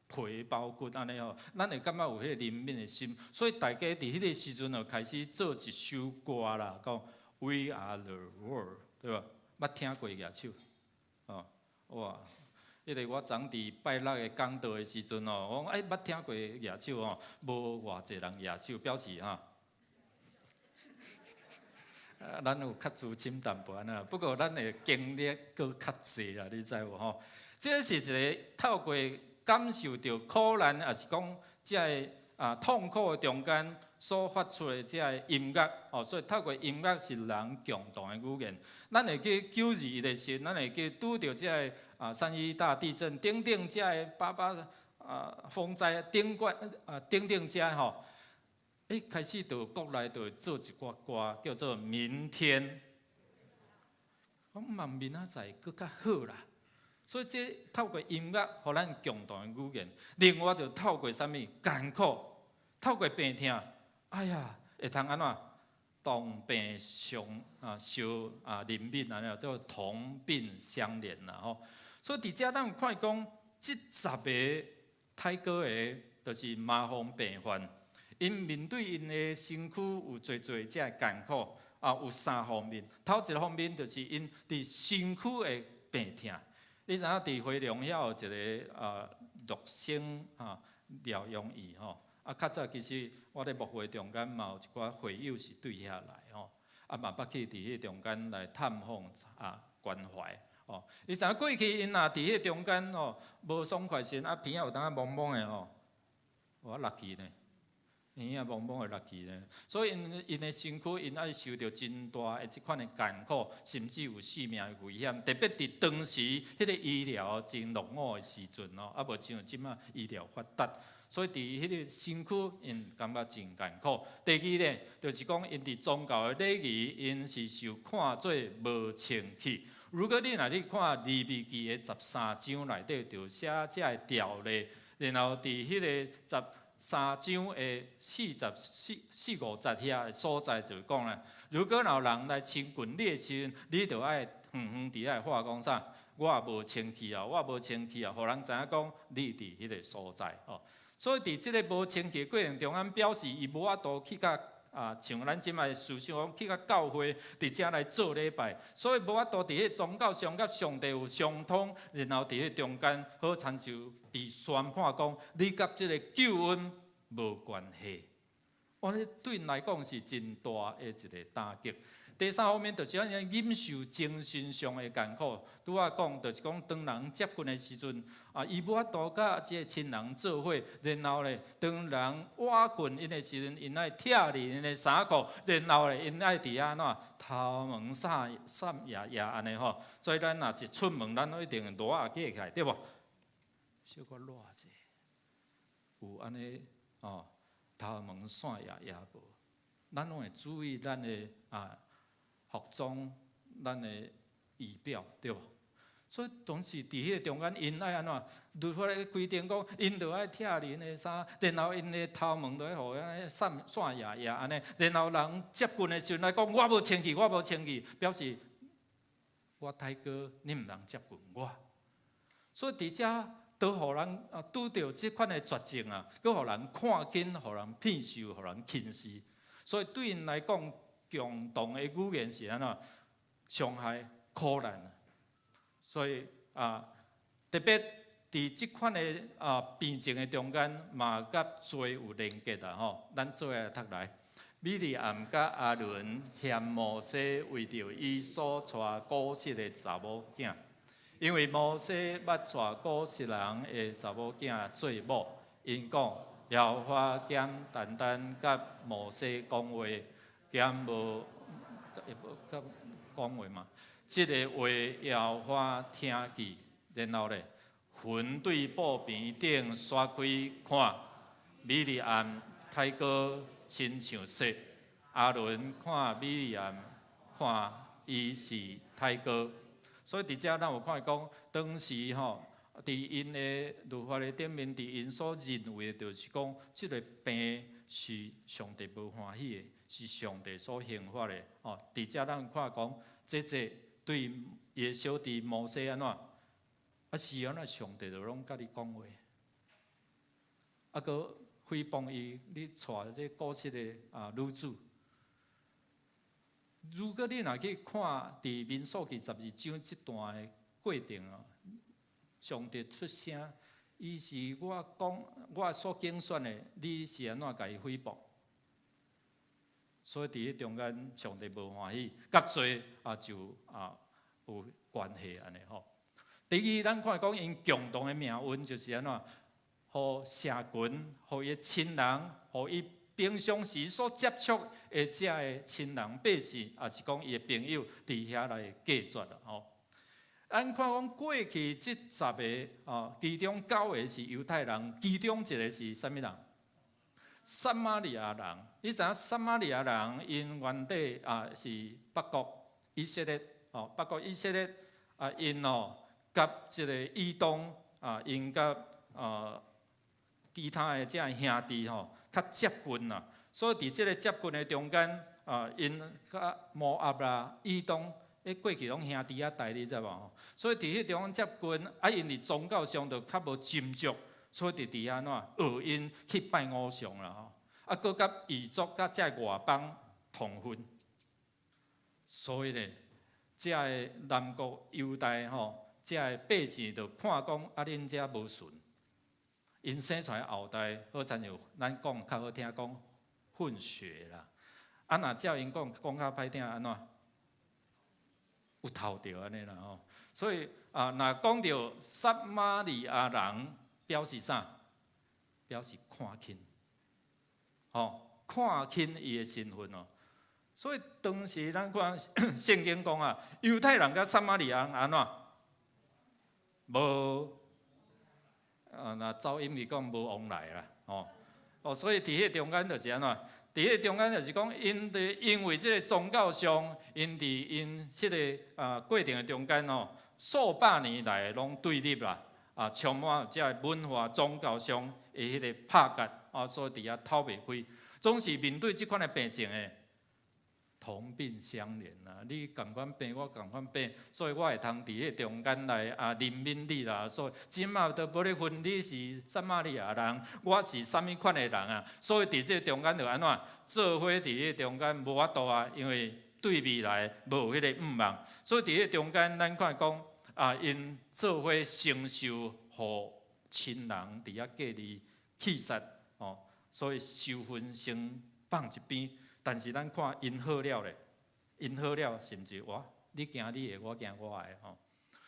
皮包骨按呢吼，咱會感覺有彼個憐憫的心，所以大家佇彼個時陣就開始做一首歌啦，講 We are the world，對無？捌聽過舉手？哦，哇！彼个我昨佇拜六的講道的時陣吼，我講欸捌聽過舉手吼，無偌濟人舉手，表示哈。咱有較資深淡薄仔，不過咱的經歷閣較濟啦，你知無吼？這是一个透過感受著苦難，抑是講這个痛苦的中間所發出的這个音樂哦，所以透過音樂是人共同的語言。咱會記9·21的時，咱會記拄著這个三一大地震等等這个八八風災頂懸等等這吼，開始就國內就做一寡歌叫做《明天》，我望明仔載閣較好啦。所以這透過音樂，予咱共同的語言。另外就透過啥物艱苦，透過病痛，哎呀，會通按怎同病相相憐憫按呢，叫同病相憐啦吼。所以佇遮咱有看講，這十个太哥的，就是麻風病患，𪜶面對𪜶的身軀有濟濟這个艱苦啊，有三方面。頭一個方面就是𪜶佇身軀的病痛。你知影佇花蓮遐有一个樂生療養院吼，較早其實我咧牧會中間嘛有一寡會友是對遐來吼，嘛捌去佇彼中間來探訪關懷吼。你知影過去𪜶若佇彼中間吼無爽快時，鼻仔有當仔蒙蒙的吼，我落去呢，耳仔蒙蒙會落去呢。所以𪜶𪜶的身軀，𪜶愛受著真大的這款的艱苦，甚至有性命的危險。特別佇當時彼个醫療真落伍的時陣哦，無像這馬醫療發達，所以佇彼个身軀，𪜶感覺真艱苦。第二咧，就是講𪜶佇宗教的禮儀，𪜶是受看做無清氣。如果你若去看利未記的十三章內底，就寫這个條例，然後佇彼个十三章的四十四四五節遐所在就講咧，如果若有人來親近你的時陣，你就愛遠遠佇遐喊講啥？我無清氣啊，我無清氣啊，予人知影講你佇彼个所在哦。所以佇這个無清氣的過程中間，表示伊無法度去佮像咱這擺思想講去佮教會佇遮來做禮拜，所以無法度佇彼个宗教上佮上帝有相通，然後佇彼中間好親像被宣判講，你佮這个救恩無關係。哇，這對𪜶來講是真大的一个打擊。第三方面就是按呢忍受精神上的艱苦。拄仔講就是講，當人接近的時陣，伊無法度佮這个親人做伙，然後咧，當人倚近𪜶的時陣，𪜶愛拆離𪜶的衫褲，然後咧，𪜶愛佇遐按怎頭毛散散掖掖按呢吼。所以咱若一出門，咱攏一定襪仔揭起來，對無？小可熱者，有按呢哦，頭毛散掖掖無？咱攏會注意咱的服裝，咱的儀表，對無？所以當時佇彼个中間，𪜶愛按怎？律法的規定講，𪜶著愛拆離𪜶的衫，然後𪜶的頭毛著愛予按呢散散掖掖按呢，然後人接近的時陣來講，我無清氣，我無清氣，表示我太哥，你毋通接近我。所以佇遮都予人拄著這款的絕症啊，閣予人看見，予人騙受，予人輕視。所以對𪜶來講，共同的語言是按怎？傷害、苦難。所以特別佇這款的病症的中間，嘛佮罪有連結啦吼。咱做伙來讀來，米利暗佮亞倫嫌摩西為著伊所娶古實的查某囝，因為摩西捌娶古實人的查某囝做某，𪜶講耶和華敢單單佮摩西講話，敢無佮講話嘛？這个話耶和華聽見，然後咧，雲對布棚頂徙開看，米利暗太哥親像雪，亞倫看米利暗，看伊是太哥。所以佇遮咱有看講，當時吼，佇𪜶的律法的頂面，佇𪜶所認為的，就是講，這个病是上帝無歡喜的，是上帝所刑罰的。哦，佇遮咱看講，這對伊的小弟摩西按怎？是按怎上帝就攏佮你講話，閣誹謗伊，你娶這古實的女子。如果你若去看佇民數記十二章這段的過程啊，上帝出聲，伊是我講我所揀選的，你是按怎共伊誹謗？所以佇彼中間，上帝無歡喜，佮罪就有關係按呢吼。第二，咱看講𪜶共同的命運就是按怎？予社群，予伊的親人，予伊平常時所接觸的遮的親人百姓，抑是講伊的朋友，佇遐來隔絕啦吼。咱看講過去這十个哦，其中九个是猶太人，其中一个是啥物人？撒瑪利亞人。你知影撒瑪利亞人𪜶原底啊是北國以色列哦，北國以色列啊，𪜶哦佮這个以東啊，𪜶佮其他的遮兄弟吼較接近啦，所以佇這个接近的中間啊，𪜶佮摩押啦、以東。彼過去攏兄弟仔代，你知無吼？所以佇彼中接近，啊，𪜶佇宗教上就較無斟酌，所以佇佇遐怎學𪜶去拜偶像啦吼。啊，閣佮異族佮遮外邦通婚，所以咧，遮个南國猶大吼，遮个百姓就看講啊，恁遮無純，𪜶生出來後代好親像咱講較好聽講混血啦。啊，若照𪜶講講較歹聽按怎？有頭著按呢啦吼，所以啊，若講著撒瑪利亞人，表示啥？表示看輕，吼，看輕伊的身份哦。所以當時咱看聖經講啊，猶太人佮撒瑪利亞人按怎？無啊，若走音是講無往來啦，吼。哦，所以佇彼中間就是按怎？佇彼中間就是講，𪜶佇因為這个宗教上，𪜶佇𪜶這个啊過程的中間吼，數百年來攏對立啦，啊，充滿這个文化宗教上的彼个拍角，啊，所以佇遐鬥袂開，總是面對這款的病症的，同病相憐啦。你仝款病，我仝款病，所以我會通佇彼中間來啊憐憫你啦。所以這馬都無咧分你是撒瑪利亞人，我是啥物款的人啊。所以佇這中間就按怎做伙佇彼中間無法度啊，因為對未來無彼個向望。所以佇彼中間，咱看講啊，𪜶做伙承受予親人佇遐隔離氣殺哦，所以仇恨先放一邊。但是咱看𪜶好了咧，𪜶好了，是毋是？哇，你行你的，我行我的吼。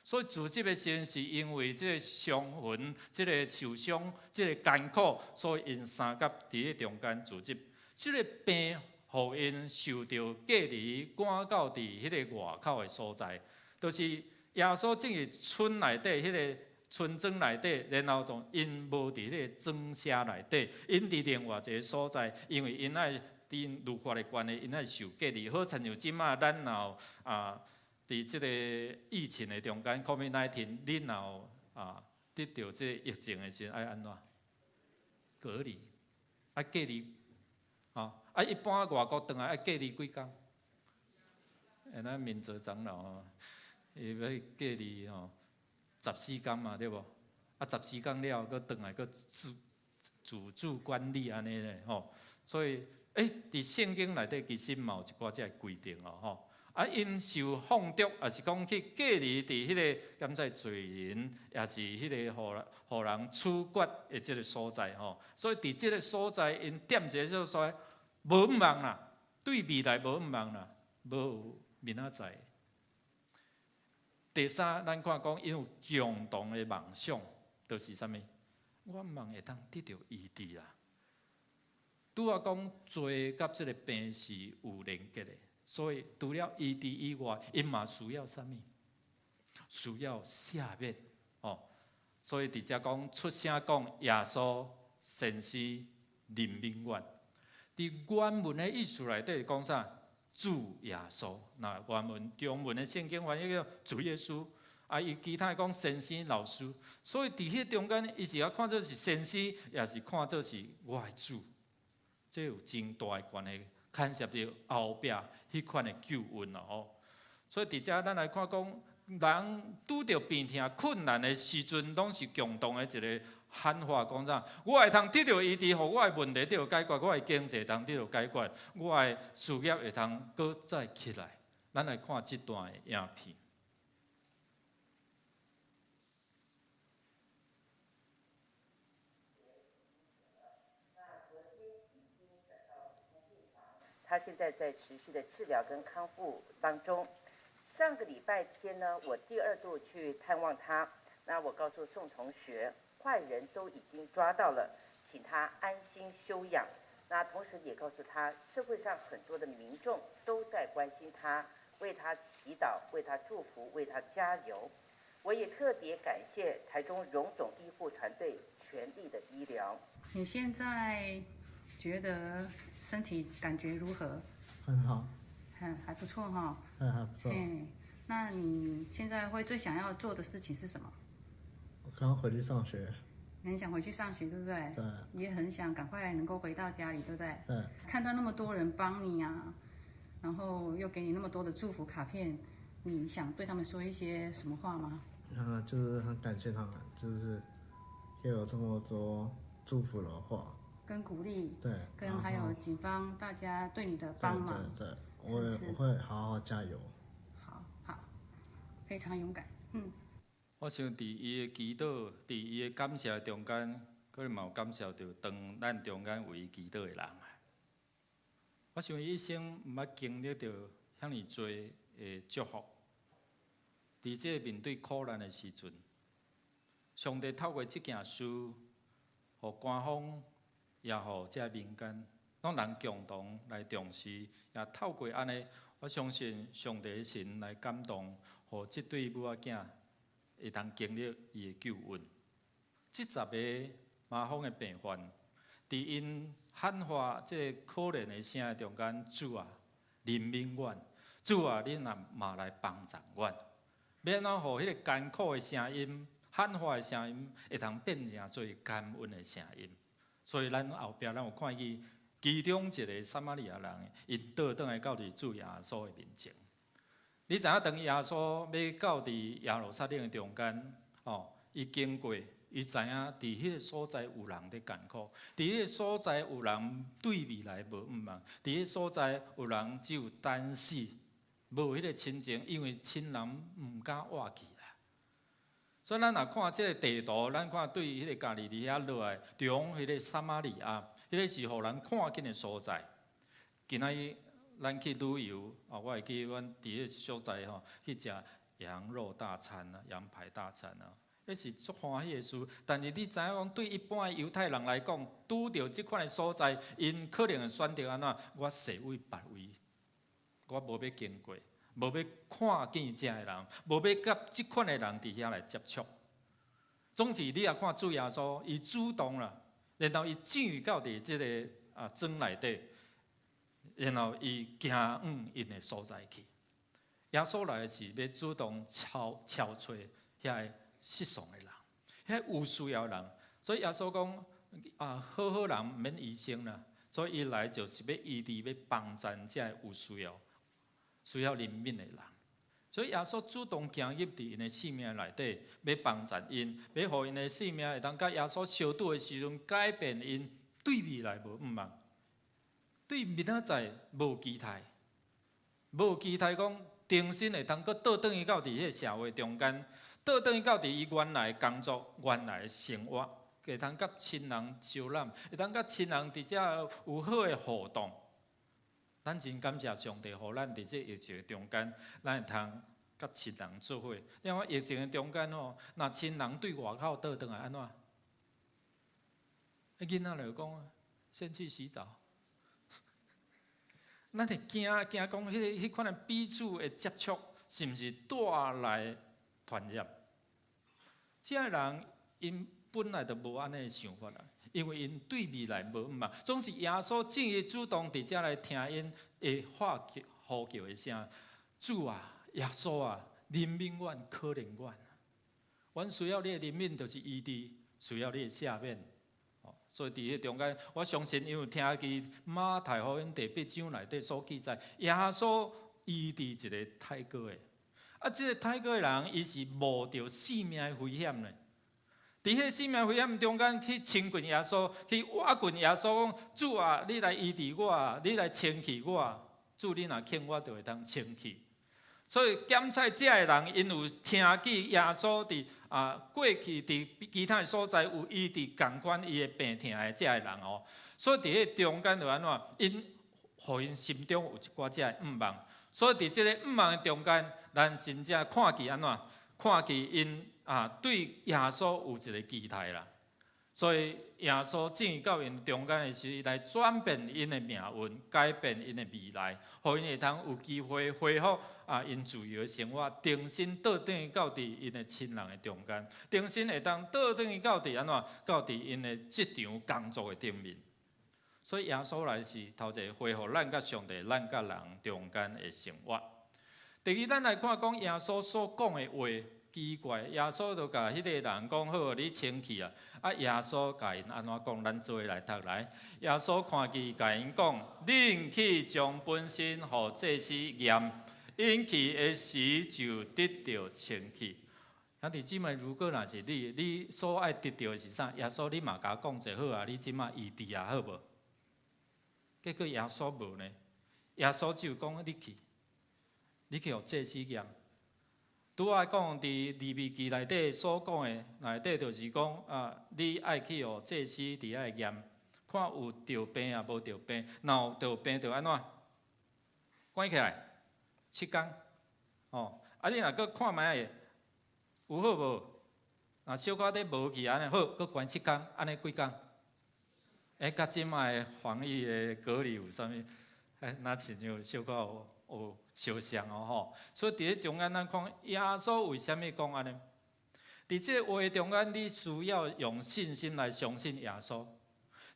所以自責的時陣，是因為這个傷痕、這个受傷、這个艱苦，所以𪜶相佮佇彼中間自責。這个病，予𪜶受著隔離，趕到佇彼个外口的所在，就是耶穌進去村內底，彼个村莊內底，然後就𪜶無佇彼個莊舍內底，𪜶佇另外一个所在，因為𪜶愛。𪜶律法的關係，𪜶愛受隔離。好親像這馬咱若有啊，佇這个疫情的中間，COVID-19，你若有啊得著這个疫情的時陣，愛按怎？隔離，愛隔離，吼啊！一般外國轉來愛隔離幾工？欸，咱明哲長老吼，伊欲隔離吼十四工嘛，對無？啊，十四工了後，閣轉來閣自自主管理按呢咧吼，所以。欸，佇聖經內底其實嘛有一寡這个規定哦，吼。啊，𪜶受放逐，抑是講去隔離佇彼个監察罪人，抑是彼个予人處決的這个所在吼。所以佇這个所在，𪜶踮一个所在，無向望啦，對未來無向望啦，無明仔載。第三，咱看講𪜶有共同的夢想，就是啥物？我望會當得著醫治啦。拄仔講罪佮這个病是有連結的，所以除了醫治以外，𪜶嘛需要啥物？需要赦免哦。所以佇遮講出聲講耶穌先生憐憫我。佇原文的意思內底講啥？主耶穌。那原文中文的聖經翻譯叫主耶穌。啊，伊其他講先生老師。所以佇彼中間，伊是抑看做是先生，抑是看做是我的主。這有真大的關係，牽涉著後壁彼款的救恩咯吼。所以佇遮咱來看講，人拄著病痛困難的時陣，攏是共同的一个喊話，講啥？我會通得著醫治，予我的問題得著解決，我的經濟通得著解決，我的事業會通閣再起來。咱來看這段的影片。他現在在持續的治療跟康復當中。上個禮拜天呢，我第二度去探望他。那我告訴宋同學，壞人都已經抓到了，請他安心休養。那同時也告訴他，社會上很多的民眾都在關心他，為他祈禱，為他祝福，為他加油。我也特別感謝台中榮總醫護團隊全力的醫療。你現在覺得身體感覺如何？很好。嗯，還不錯哈。嗯，還不錯。嗯，那你現在會最想要做的事情是什麼？我剛回去上學。你很想回去上學，對不對？對。也很想趕快能夠回到家裡，對不對？對。看到那麼多人幫你啊，然後又給你那麼多的祝福卡片，你想對他們說一些什麼話嗎？嗯，就是很感謝他們，就是給我這麼多祝福的話，跟鼓勵，對，跟還有警方大家對你的幫忙，對對對，我會好好加油。好好，非常勇敢，嗯。我想佇伊的祈禱，佇伊的感謝中間，可能嘛有感謝著當咱中間為伊祈禱的人啊。我想伊一生毋捌經歷著遐爾濟的祝福。佇這個面對苦難的時陣，上帝透過這件事，予官方也予這民間，攏人共同來重視，也透過按呢，我相信上帝的神來感動，予這對母仔囝會當經歷伊的救恩。這十个麻風的病患，佇𪜶喊話這個可憐的聲中間，主啊，憐憫阮！主啊，你若嘛來幫助阮！欲按怎予彼个艱苦的聲音、喊話的聲音，會當變成做感恩的聲音。所以咱後壁咱有看見其中一個撒瑪利亞人，𪜶倒轉來到佇主耶穌的面前。你知影當耶穌欲到佇耶路撒冷的中間，哦，伊經過，伊知影佇彼个所在有人佇艱苦，佇彼个所在有人對未來無向望，佇彼个所在有人只有等死，無彼个親情，因為親人毋敢活去啦。所以咱若看這个地圖，咱看對彼个加利利遐落來，中彼个撒瑪利亞，彼个是予人看見的所在。今仔日咱去旅遊，啊，我會記阮佇彼個所在吼，去食羊肉大餐啊，羊排大餐啊，彼是足歡喜的事。但是你知影講，對一般的猶太人來講，拄著這款的所在，𪜶可能會選擇按怎？我踅位別位，我無欲經過，無欲看見遮的人，無欲佮這款的人佇遐來接觸。總是你若看主耶穌，伊主動啦，然後伊進到佇這个啊庄內底，然後伊行往𪜶的所在去。耶穌來是欲主動敲敲揣遐个失喪的人，遐有需要的人。所以耶穌講啊，好好人毋免醫生啦，所以伊來就是欲醫治、欲幫贊這个有需要、需要憐憫的人。所以耶穌主動行入佇𪜶的生命內底，欲幫贊𪜶，欲予𪜶的生命會當佮耶穌相拄的時陣，改變𪜶對未來無向望，對明仔載無期待，無期待講重新會當閣倒轉去到佇彼个社會中間，倒轉去到佇伊原來工作、原來生活，會當佮親人相攬，會當佮親人佇遮有好的互動。咱真感謝上帝，予咱佇這疫情中間，咱會通佮親人做伙。你看疫情的中間吼，若親人對外口倒轉來按怎？彼囡仔就講，先去洗澡。咱會驚驚講，彼个彼款的彼此的接觸，是毋是帶來傳染？這个人𪜶本來就無按呢的想法啦，因為𪜶對未來無向望，總是耶穌進去主動佇遮來聽𪜶的喊叫呼叫的聲，主啊，耶穌啊，憐憫阮，可憐阮。阮需要你的憐憫，就是醫治；需要你的赦免。所以佇彼中間，我相信因為聽見馬太福音第八章內底所記載，耶穌醫治一个太過的，啊，這个太過的人，伊是冒著性命的危險呢。佇彼性命危險中間去親近耶穌，去倚近耶穌，講主啊，你來醫治我，你來清氣我，主你若肯，我就會當清氣。所以檢採遮的人，𪜶有聽見耶穌佇啊過去佇其他的所在有醫治仝款伊的病疼的遮的人哦。所以佇彼中間就按怎，𪜶予𪜶心中有一寡遮的向望。所以佇這个向望的中間，咱真正看見按怎，看見𪜶啊對耶穌有一個期待啦。所以耶穌進到𪜶中間的時，來轉變𪜶的命運，改變𪜶的未來，予𪜶會通有機會恢復啊𪜶自由的生活，重新倒轉去到佇𪜶的親人的中間，重新會當倒轉去到佇按怎，到佇𪜶的職場工作的頂面。所以耶穌來是頭一個恢復咱佮上帝、咱佮人中間的生活。第二，咱來看講耶穌所講的話。奇怪，耶穌就共彼個人講好，你清氣啊！啊，耶穌共𪜶按怎講？咱做伙來讀來。耶穌看見，共𪜶講：恁去將本身予祭司驗，𪜶去的時就得著清氣。兄弟姊妹，如果若是你，你所愛得著的是啥？耶穌，你嘛共我講者好啊！你這馬醫治啊，好無？結果耶穌無呢？耶穌只有講你去，你去予祭司驗。拄仔講佇利未記內底所講的內底，就是講啊，你愛去予祭司佇遐驗，看有著病抑無著病，若有著病就按怎？關起來七工，哦，啊你若閣看覓會有好無？若小可咧無去按呢好，閣關七工，按呢幾工？欸，佮這擺的防疫的隔離有啥物？欸，若親像小可有相像哦吼。所以佇咧中間，咱看耶穌為啥物講按呢？佇這個話中間，你需要用信心來相信耶穌。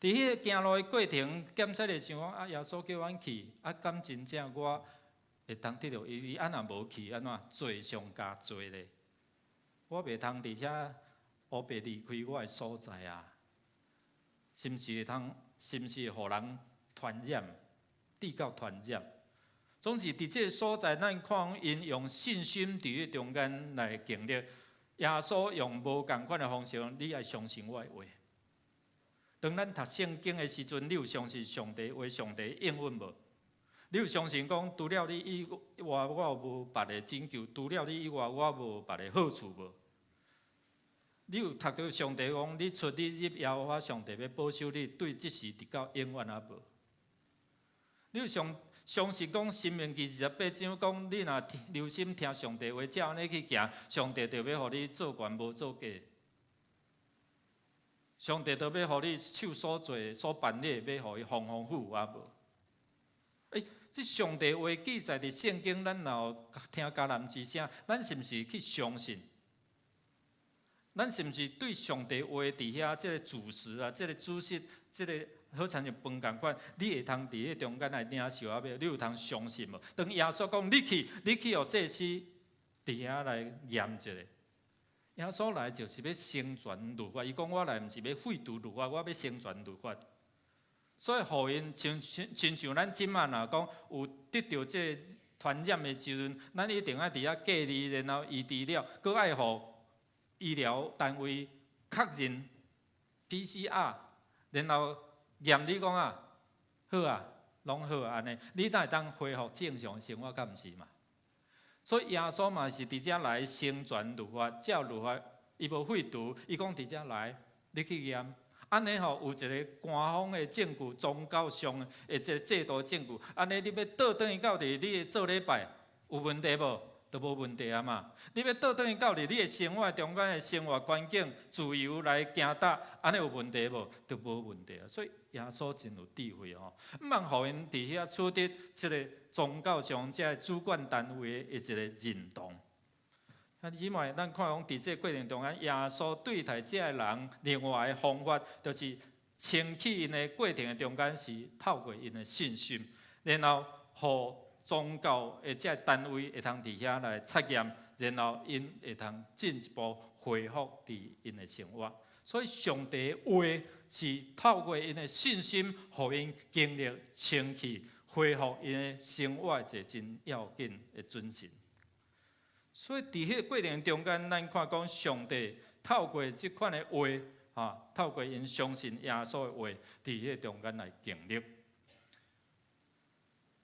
佇彼個行路的過程，檢測的想講啊，耶穌叫阮去，啊，敢真正我會當得著醫治？啊，若無去，按怎罪上加罪咧？我袂通佇遮烏白離開我的所在啊！是毋是會通？是毋是予人傳染？得到傳染？總是佇這個所在，咱看𪜶用信心佇彼中間來經歷。耶穌用無仝款的方式，你愛相信我的話。當咱讀聖經的時陣，你有相信上帝話、上帝應允無？你有相信講，除了你以外，我無別个拯救；除了你以外，我無別个好處無？你有讀著上帝講，你出你入耶和華上帝欲保守你，對這時直到永遠啊無？你有相信講，申命記28章講，你若留心聽上帝話，照按呢去行，上帝就欲予你做懸無做假。上帝就欲予你手所做所辦的，欲予伊豐豐富富啊無？欸，這上帝話記載佇聖經，咱若有聽迦南之聲，咱是毋是去相信？咱是毋是對上帝話佇遐這個主食啊，這個主食，這個好親像飯仝款，你會通佇彼中間來領受啊？欲，你有通相信無？當耶穌講你去，你去予祭司佇遐來驗一下。耶穌來就是欲成全律法，伊講我來毋是欲廢除律法，我欲成全律法。所以，予𪜶親像咱這馬若講有得著這個傳染的時陣，咱一定愛佇遐隔離，然後醫治了，閣愛予醫療單位確認 PCR，然後驗你講啊，好啊，攏好啊，按呢，你才會當恢復正常生活，敢毋是嘛？所以耶穌嘛是佇遮來成全律法，照律法，伊無廢除，伊講佇遮來，你去驗，按呢吼有一個官方的證據，宗教上的這個制度證據，按呢你欲倒轉去到佇你的做禮拜有問題無？都無問題啊嘛！你欲倒轉去到佇你的生活中間的生活環境，自由來行踏，按呢有問題無？都無問題啊！所以耶穌真有智慧吼，毋通予𪜶佇遐取得這個宗教上這個主管單位的一個認同。兄弟姊妹，咱看講佇這個過程中間，耶穌對待這个人另外的方法，就是清氣𪜶的過程的中間是透過𪜶的信心，然後予宗教的這個單位會通佇遐來查驗，然後𪜶會通進一步恢復佇𪜶的生活。所以上帝的話是透過𪜶的信心，予𪜶經歷清氣，恢復𪜶的生活一個真要緊的準繩。所以佇彼個過程中間，咱看講上帝透過這款的話，啊，透過𪜶相信耶穌的話，佇彼個中間來經歷。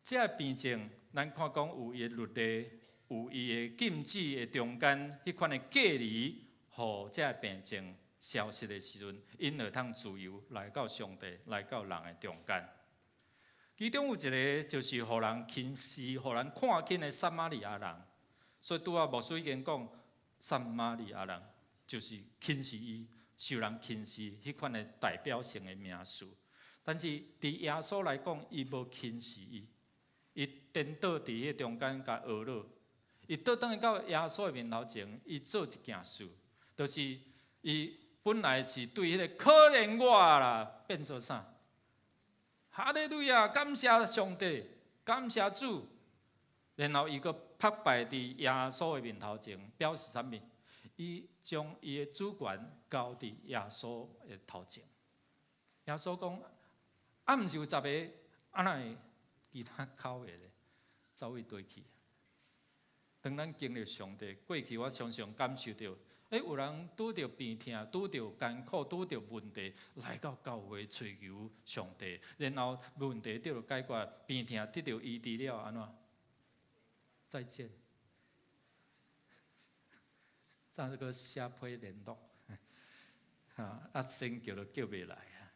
這個病症，咱看講有伊的律例，有伊的禁止的中間，彼款的隔離，予這個病症消失的時陣，𪜶會通自由來到上帝，來到人的中間。其中有一個就是予人輕視、予人看輕的撒瑪利亞人，所以拄仔牧師已經講，撒瑪利亞人，就是輕視伊，受人輕視彼款的代表性的名詞。但是佇耶穌來講，伊無輕視伊，伊顛倒佇彼中間共呵咾，伊倒轉來到耶穌的面頭前，伊做一件事，就是伊本來是對彼个可憐我啦，變做啥？哈利路亞，感謝上帝，感謝主。然後伊閣拍敗佇耶穌的面頭前，表示啥物？伊將伊的主權交佇耶穌的頭前。耶穌講：啊，毋是有十个，啊哪會其他九個咧？走去佗去？當咱經歷上帝過去，我常常感受著，有人拄著病痛、拄著艱苦、拄著問題，來到教會揣求上帝，然後問題得著解決，病痛得著醫治了，按怎？再見。這個寫批聯絡，啊，先叫都叫袂來啊！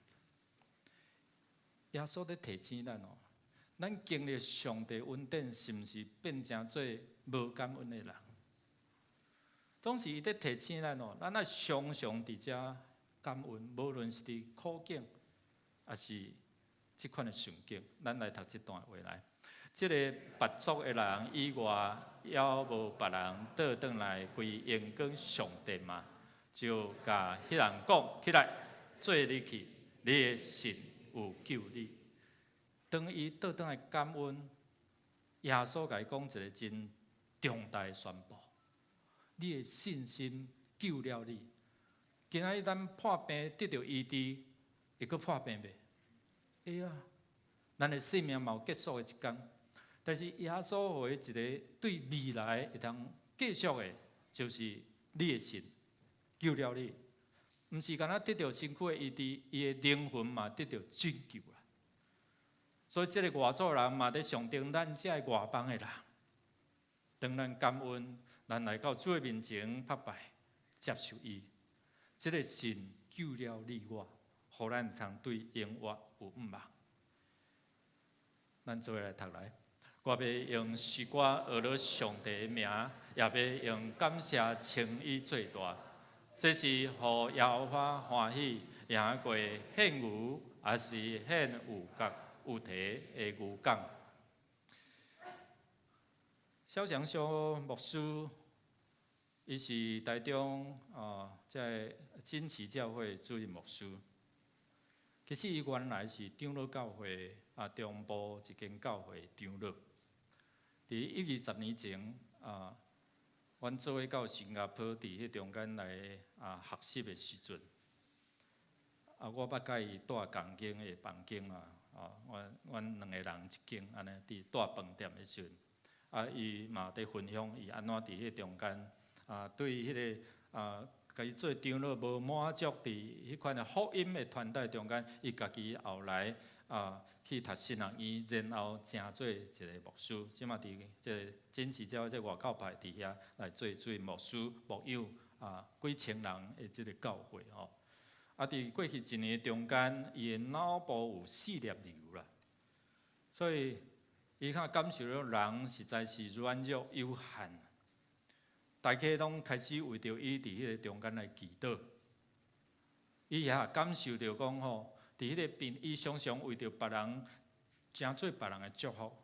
耶穌咧提醒咱哦，咱經歷上帝恩典，是毋是變成做無感恩的人？總是伊咧提醒咱哦，咱愛常常佇遮感恩，無論是佇苦境，抑是這款的順境，咱來讀這段話來。這个跋扈的人以外，猶無別人倒轉來歸榮光上帝嗎？就共彼人講起來，做你去，你的信有救你。當伊倒轉來感恩，耶穌共伊講一个真重大的宣布：你的信心救了你。今仔日咱破病得著醫治，會閣破病袂？會啊！咱的生命嘛有結束的一工。但是耶穌予伊一个對未來會當繼續的，就是你的信救了你，毋是干焦得著身軀的醫治，伊的靈魂嘛得著拯救啦。所以這个外族人嘛，佇象徵咱這个外邦的人，當咱感恩，咱來到主的面前拍拜，接受伊，這个信救了你我，予咱會通對永活有向望。咱做伙來讀來。我欲用詩歌呵咾上帝的名，也欲用感謝稱伊做大。這是予耶和華歡喜，贏過獻牛，抑是獻有角有蹄的牛犅。蕭祥修牧師，伊是台中啊，這个真慈教會主任牧師。其實伊原來是長老教會啊，中部一間教會長老。佇一二十年前啊，阮做伙到新加坡佇彼中間來啊學習的時陣，啊，我捌佮伊蹛仝間的房間啊，啊，阮阮兩個人一間按呢，佇蹛飯店的時陣，啊，伊嘛佇分享伊按怎佇彼中間啊，對彼个啊，家己做長老無滿足佇彼款的福音的團隊中間，伊家己後來啊去讀神學院，然後成做一个牧師，這馬佇這个真慈教這外口派佇遐來做主任牧師，牧養啊幾千人的這个教會吼。啊，佇過去一年中間，伊的腦部有四粒瘤啦，所以伊較感受著人實在是軟弱有限。大家攏開始為著伊佇彼个中間來祈禱，伊也感受著講吼，佇彼个病，伊常常為著別人，成做別人的祝福。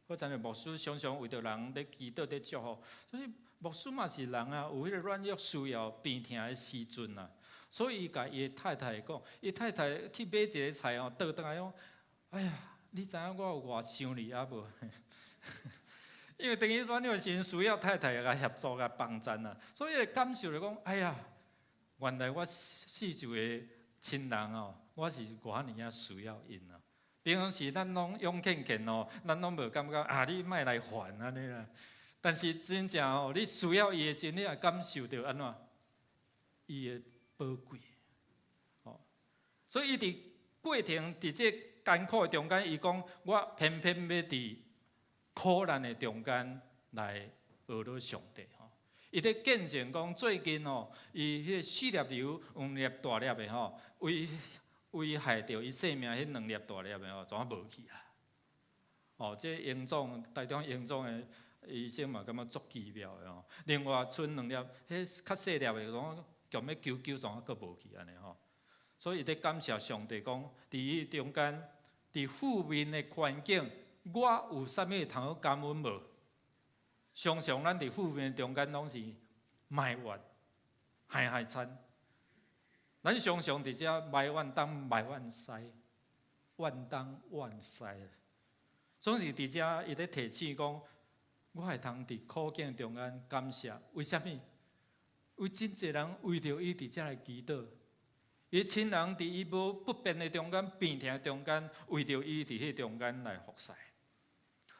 好親像牧師常常為著人咧祈禱、咧祝福，所以牧師嘛是人啊，有彼个軟弱需要病疼的時陣啊。所以伊共伊的太太講，伊太太去買一个菜哦，倒轉來講，哎呀，你知影我有偌想你啊無？因為當伊軟弱時，需要太太共協助、共幫贊啊，所以感受著講，哎呀，原來我四周的親人哦，我是偌爾仔需要𪜶啊。平常時咱攏勇健健哦，咱攏無感覺啊，你莫來煩按呢啦。但是真正哦，你需要伊的時，你也感受著按怎，伊的寶貴。哦，所以伊佇過程佇這艱苦的中間，伊講我偏偏欲佇苦難的中間來呵咾上帝吼。伊咧見證講最近吼，伊彼个四粒瘤，兩粒大粒的吼，危危害著伊性命，彼兩粒大粒的吼，怎啊無去啊？哦，這榮總台中榮總的醫生嘛感覺足奇妙的吼。另外賰兩粒，彼較細粒的，攏強欲揪揪，怎啊閣無去按呢吼。所以伊佇感謝上帝講，佇伊中間，佇負面的環境，我有啥物通好感恩無？常常咱佇負面中間攏是埋怨、害害慘。咱常常佇遮埋怨東埋怨西，怨東怨西。總是佇遮伊咧提醒講，我會通佇苦境中間感謝，為啥物？有真濟人為著伊佇遮來祈禱，伊親人佇伊無不便的中間、病痛的中間，為著伊佇彼中間來服侍。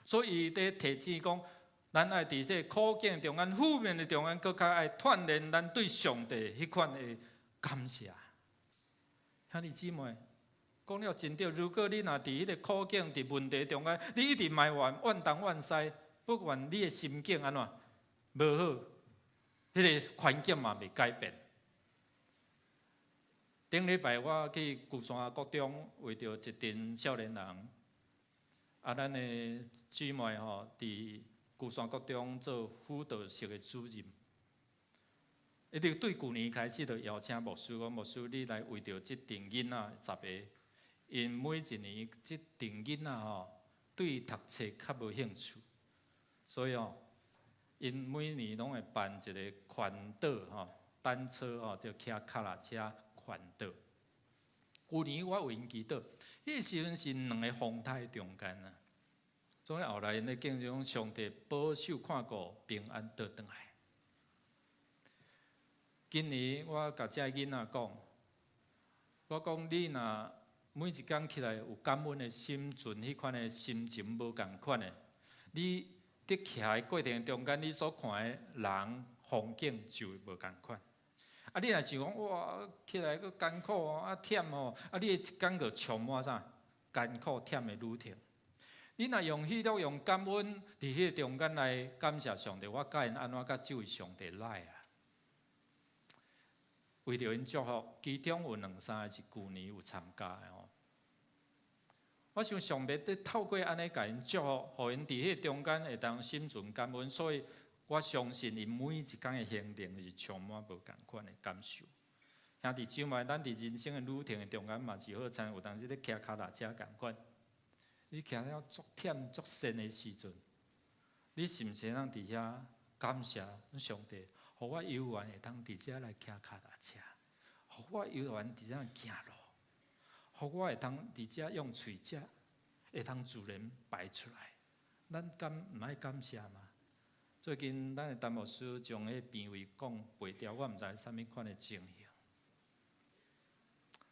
所以伊佇提醒講，咱愛佇這苦境中間、負面的中間，閣較愛鍛鍊咱對上帝彼款的感謝。兄弟姊妹，講了真對，如果你若佇彼個苦境、佇問題中間，你一直埋怨、怨東怨西，不管你的心境按怎無好，彼個環境嘛袂改變。頂禮拜我去龜山國中，為著一陣少年人，啊，咱的姊妹吼，佇龜山國中做輔導室的主任。伊就對舊年開始就邀請牧師講，牧師你來為著這陣囡仔十个，𪜶每一年這陣囡仔吼，對讀冊較無興趣，所以哦，𪜶每年攏會辦一个環島吼，單車吼，就騎腳踏車環島。舊年我為𪜶祈禱，彼个時陣是兩个風台中間啊，所以後來𪜶咧見證上帝保守看顧平安倒轉來。今年我共這囡仔講，我講你若每一工起來有感恩的心存，彼款的心情無仝款的，你佇徛的過程中間，你所看的人風景就會無仝款。啊，你若想講哇，起來閣艱苦哦，啊忝哦，啊你的一工就充滿啥艱苦忝的旅程。你若用喜樂、用感恩，佇彼個中間來感謝上帝，我教𪜶按怎佮這位上帝來啊？為著𪜶祝福，其中有兩三个是舊年有參加的吼。我想上帝佇透過按呢共𪜶祝福，予𪜶佇彼個中間會當心存感恩，所以我相信𪜶每一工的行程是充滿無仝款的感受。兄弟姊妹，咱佇人生的旅程的中間嘛是好親像有當時咧騎跤踏車仝款，你騎了足忝足跣的時陣，你是毋是會當佇遐感謝上帝，予我有緣會當佇遮來騎跤踏車，予我有緣佇遮行路，予我會當佇遮用喙食，會當自然排出來，咱敢毋愛感謝嗎？最近咱的陳牧師將彼病位講拔掉，我毋知啥物款的情形。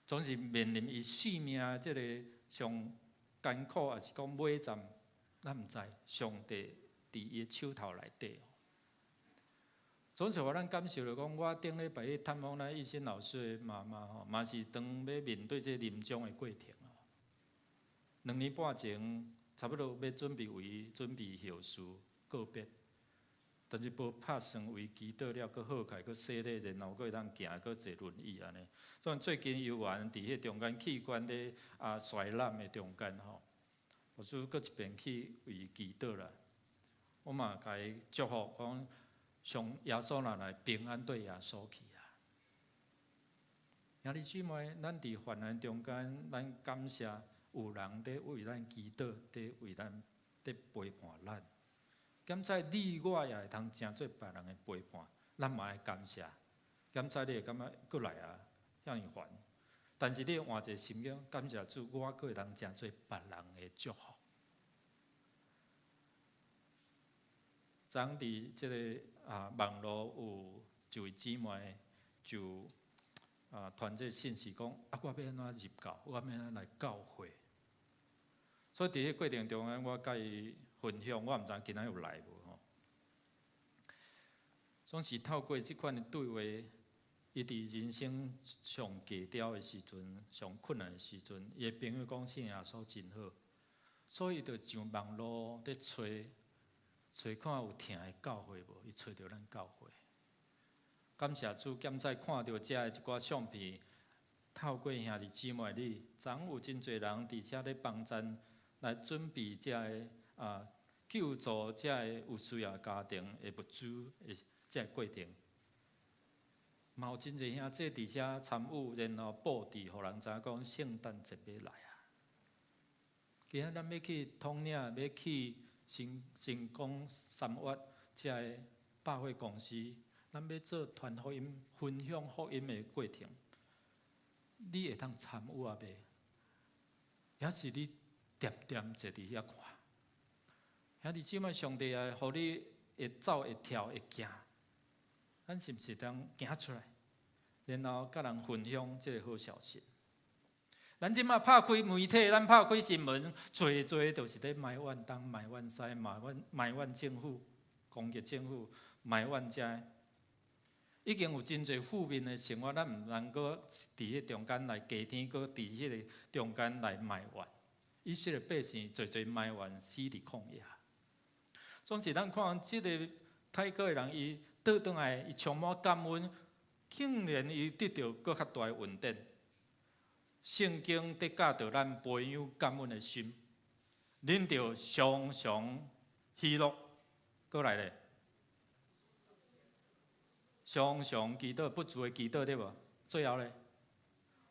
總是面臨伊性命這个上艱苦，抑是講尾站，咱毋知。上帝佇伊的手頭內底。總是予咱感受著講，我頂禮拜去探訪咱醫生老師的媽媽吼，嘛是當欲面對這臨終的過程。2年半前，差不多欲準備為伊準備後事告別，但是無拍算為祈禱了，閣好起來，閣洗禮，然後閣會當行，閣坐輪椅按呢。所以最近有緣佇彼中間器官咧啊衰老的中間吼，我就閣一遍去為伊祈禱啦。我嘛共伊祝福講，上耶穌若來平安綴耶穌去啊！兄弟姊妹，咱佇患難中間，咱感謝有人佇為咱祈禱，佇為咱佇陪伴咱。敢才你我也會通成做別人的陪伴，咱嘛愛感謝。敢才你會感覺閣來啊，遐爾煩，但是你換一个心境，感謝主，我閣會通成做別人的祝福。昨昏佇這个啊網路有一位姊妹就啊傳這个信息講，啊我欲按怎入教，我欲按怎來教會。所以佇彼過程中間，我佮伊分享，我毋知今仔有來無吼。總是透過這款的對話，伊佇人生上低潮的時陣、上困難的時陣，伊的朋友講信耶穌真好，所以伊就上網路佇揣揣看有疼的教會無，伊揣著咱教會。感謝主，檢在看著遮的一寡相片，透過兄弟姊妹你，昨昏有真濟人佇遮咧幫贊來準備遮个啊救助遮个有需要家庭的物資的這个過程。嘛有真濟兄弟佇遮參與，然後布置，予人知影講聖誕節欲來啊。今仔咱欲去統領，欲去新新光三越遮个百貨公司，咱欲做傳福音、分享福音的過程，你會當參與啊袂？抑是你恬恬坐佇遐看？兄弟姊妹，上帝啊，予你會走、會跳、會行，咱是毋是當行出來，然後佮人分享這個好消息？咱這馬拍開媒體，咱拍開新聞，濟濟就是咧埋怨東、埋怨西、埋怨埋怨政府、攻擊政府、埋怨遮，已經有真濟負面的生活，咱毋通閣佇彼中間來加添，閣佇彼个中間來埋怨。以色列百姓濟濟埋怨，死佇曠野。總是咱看這个泰國的人，伊倒轉來，伊充滿感恩，竟然伊得著閣較大的恩典。聖經伫教導咱培養感恩的心，恁著常常喜樂。閣來咧，常常祈禱，不住的祈禱對無？最後咧，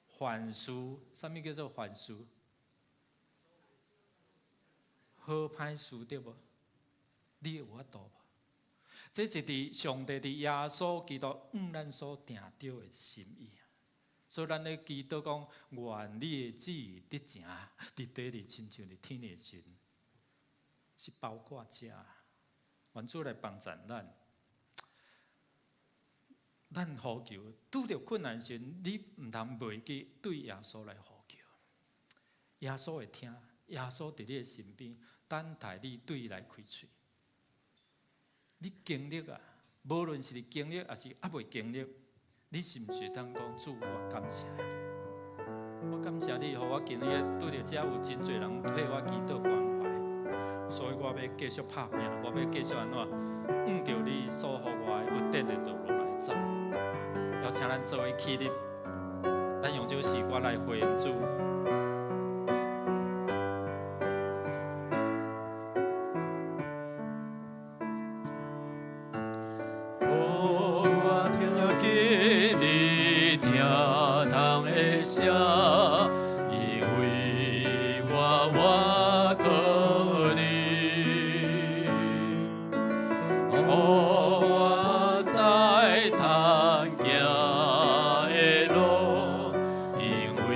凡事，啥物叫做凡事？好歹事對無？你有法度無？這是佇上帝佇耶穌基督向咱所定著的心意。所以咱咧祈禱講，願你的旨意得成，佇地裡親像佇天的時，是包括這。願主來幫助咱。咱呼求，拄著困難時，你毋通袂記對耶穌來呼求。耶穌會聽，耶穌佇你的身邊，等待你對伊來開喙。你經歷啊，無論是你經歷抑是猶未經歷，你是毋是當講主，我感謝你，我感謝你，予我今日拄著遮有真濟人替我祈禱關懷，所以我欲繼續拍拚，我欲繼續按怎，按著你所予我的恩典的道路來走。邀請咱做伙起立，咱用這首詩歌來回應主。我聽見你疼痛的聲，因為我倚靠你。予我知通行的路，因為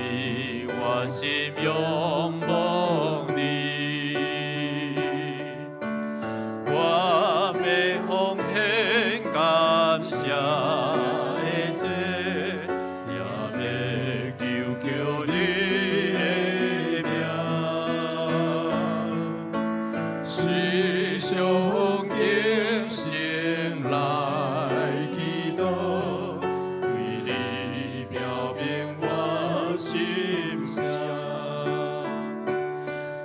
我心仰望你。我欲奉獻感謝的祭，也欲求求你的名。時常警醒來祈禱，對你表明我心聲。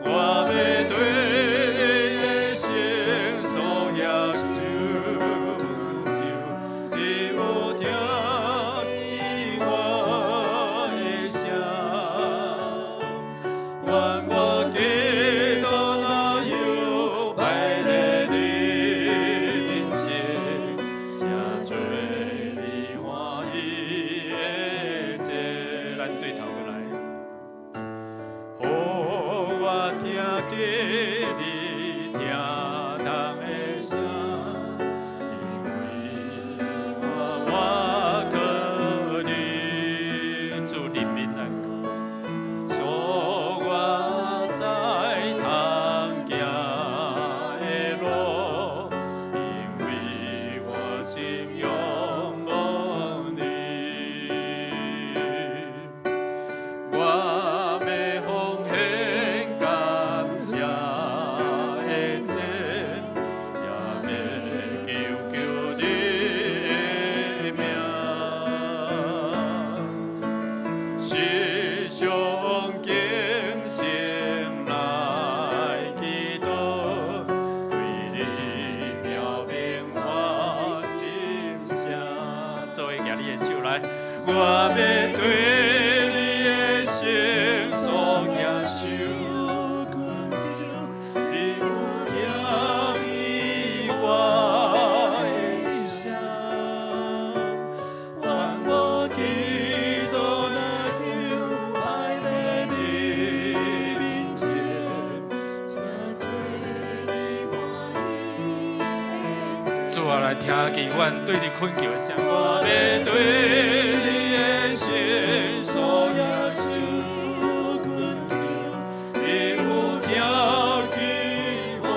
我欲對你的聖所舉手求，你有聽見我的聲。願我祈禱若有擺在你面前，成做你歡喜的祭。咱對頭過來。予我聽見你疼痛的聲，因為我倚靠你，主憐憫咱。予我知通行的路，因為我心仰望你。我欲奉獻感謝的祭，也欲求求你的名。時常警醒來祈禱，對你表明我心聲。做伙舉你的手來，我欲對你的聖所舉手，你有聽主啊，來聽見阮對你懇求的聲。我欲對你的聖所舉手懇求，你有聽見我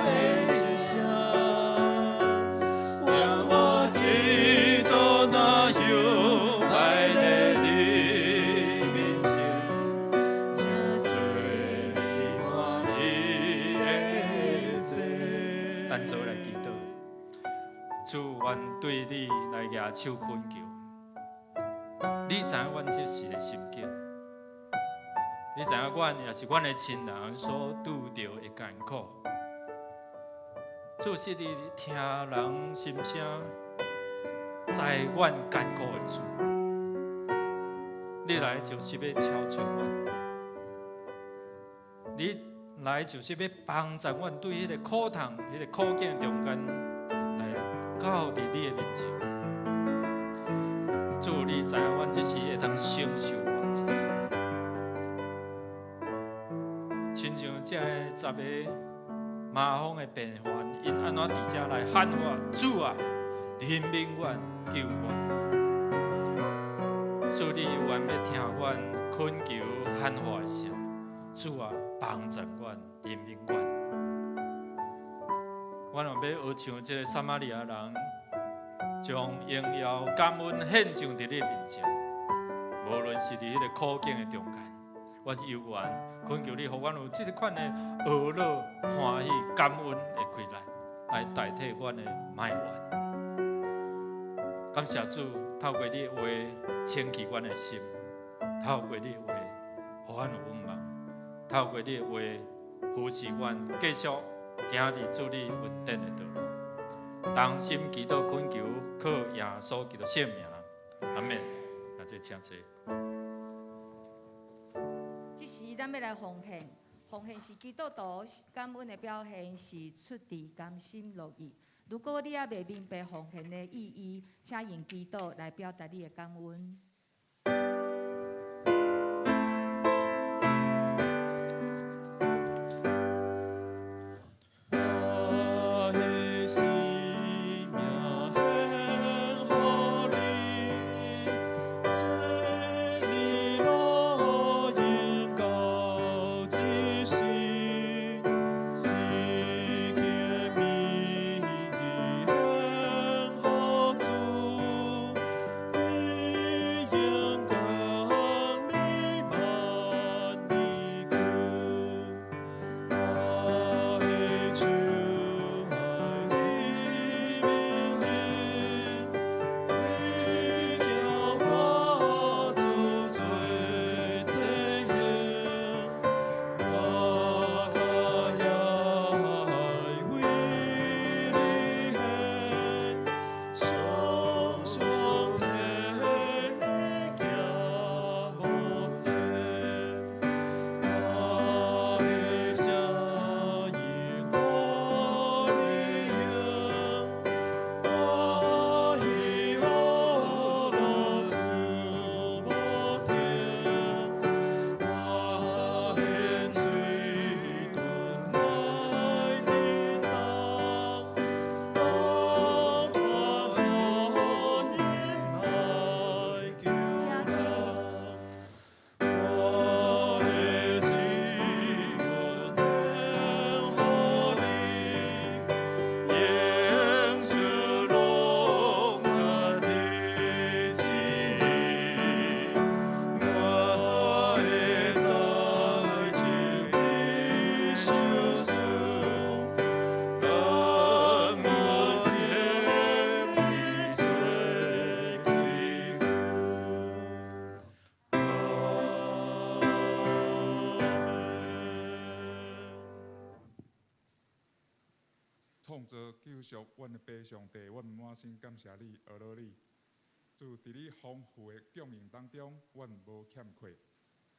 的心聲，願我祈禱若向來佇你面前，請做你歡喜的祭。咱做來祈禱，主，阮對你來舉手懇求，你知影阮這時的心境，你知影阮也是阮的親人所拄著的艱苦。主是你聽人心聲，知阮艱苦的主，你來就是欲敲揣阮，你來就是欲幫助阮對彼個苦痛、彼個苦境中間來到佇你的面前。主，你知影阮這時會當承受偌濟，親像這个十个麻風的病患，𪜶按怎佇遮來喊話：主啊，憐憫阮，救阮！主，你猶原欲聽阮懇求喊話的聲，主啊，幫助阮，憐憫阮。阮嘛欲學像這个撒瑪利亞人，將榮耀感恩獻上佇你面前。無論是佇彼个苦境的中間，阮猶原懇求你，予阮有這个款的呵樂、歡喜、感恩的氣力，來代替阮的埋怨。感謝主，透過你的話清氣阮的心，透過你的話，予阮有勇猛，透過你的話扶持阮繼續行佇主你恩典的道路。同心祈禱懇求，靠耶穌基督聖名，阿們。啊，這請坐。這時咱欲來奉獻，奉獻是基督徒感恩的表現，是出自甘心樂意。如果你猶未明白奉獻的意義，請用祈禱來表達你的感恩。我的生命獻予你，這你樂意到這時，是天命獻予主，你應當你萬年久。我的手愛你命令，你叫我主做祭獻，我跤也愛為你獻，常常替你行無息。我的聲音予你用，我喜樂主無停，我獻嘴唇來叮當，當看予來求。請起立。我的志願獻予你，應許攏合你旨意，我會在情裡相守，甘願替你做器具。阿們。創造救贖阮的父上帝，阮滿心感謝你，阿羅你。主佇你豐富的供應當中，阮無欠缺。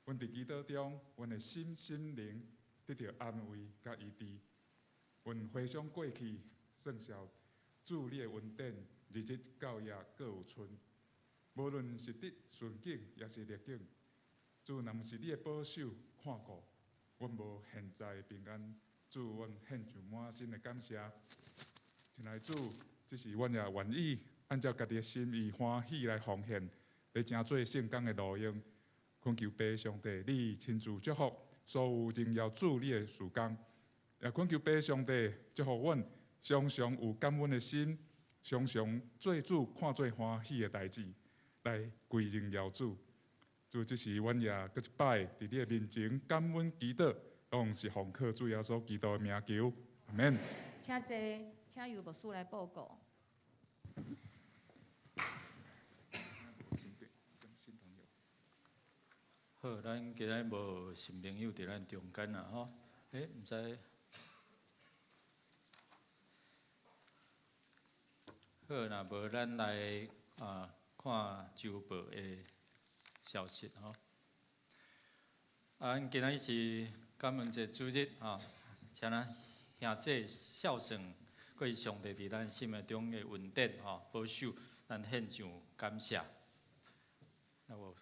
阮佇祈禱中，阮的心心靈得著安慰佮醫治。阮回想過去，算數主你的恩典，日日到夜閣有剩。無論是佇順境，抑是逆境，主若毋是你的保守看顧，阮無現在的平安。主，阮獻上滿心的感謝。親愛主，這是阮也願意按照家己的心意歡喜來奉獻，來成做聖工的路用。懇求父上帝，你親自祝福所有榮耀主你的事工，也懇求父上帝祝福阮，常常有感恩的心，常常做主看做歡喜的代誌，來歸榮耀主。主，這是阮也閣一擺佇你的面前感恩祈禱，攏是奉靠主耶穌基督的名求，阿門。請坐，請由牧師來報告。好，咱今日無新朋友佇咱中間啦，吼，欸，毋知。好，若無咱來啊看週報的消息吼。啊，咱今日是感恩節主日吼，請咱兄弟孝順，閣是上帝佇咱生命中的恩典吼，保守，咱獻上感謝。啊無，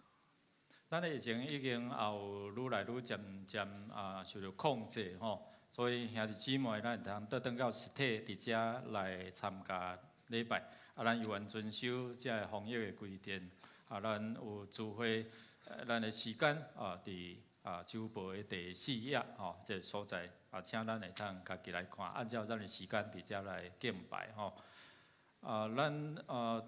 咱的疫情已經也有愈來愈漸漸啊受著控制吼，所以兄弟姊妹，咱會通倒轉到實體佇遮來參加禮拜，啊，咱猶原遵守遮个防疫的規定，啊，咱有聚會，咱的時間啊，佇啊週報的第四頁吼，這个所在啊，請咱會當家己來看，按照咱的時間佇遮來敬拜吼。啊，咱啊，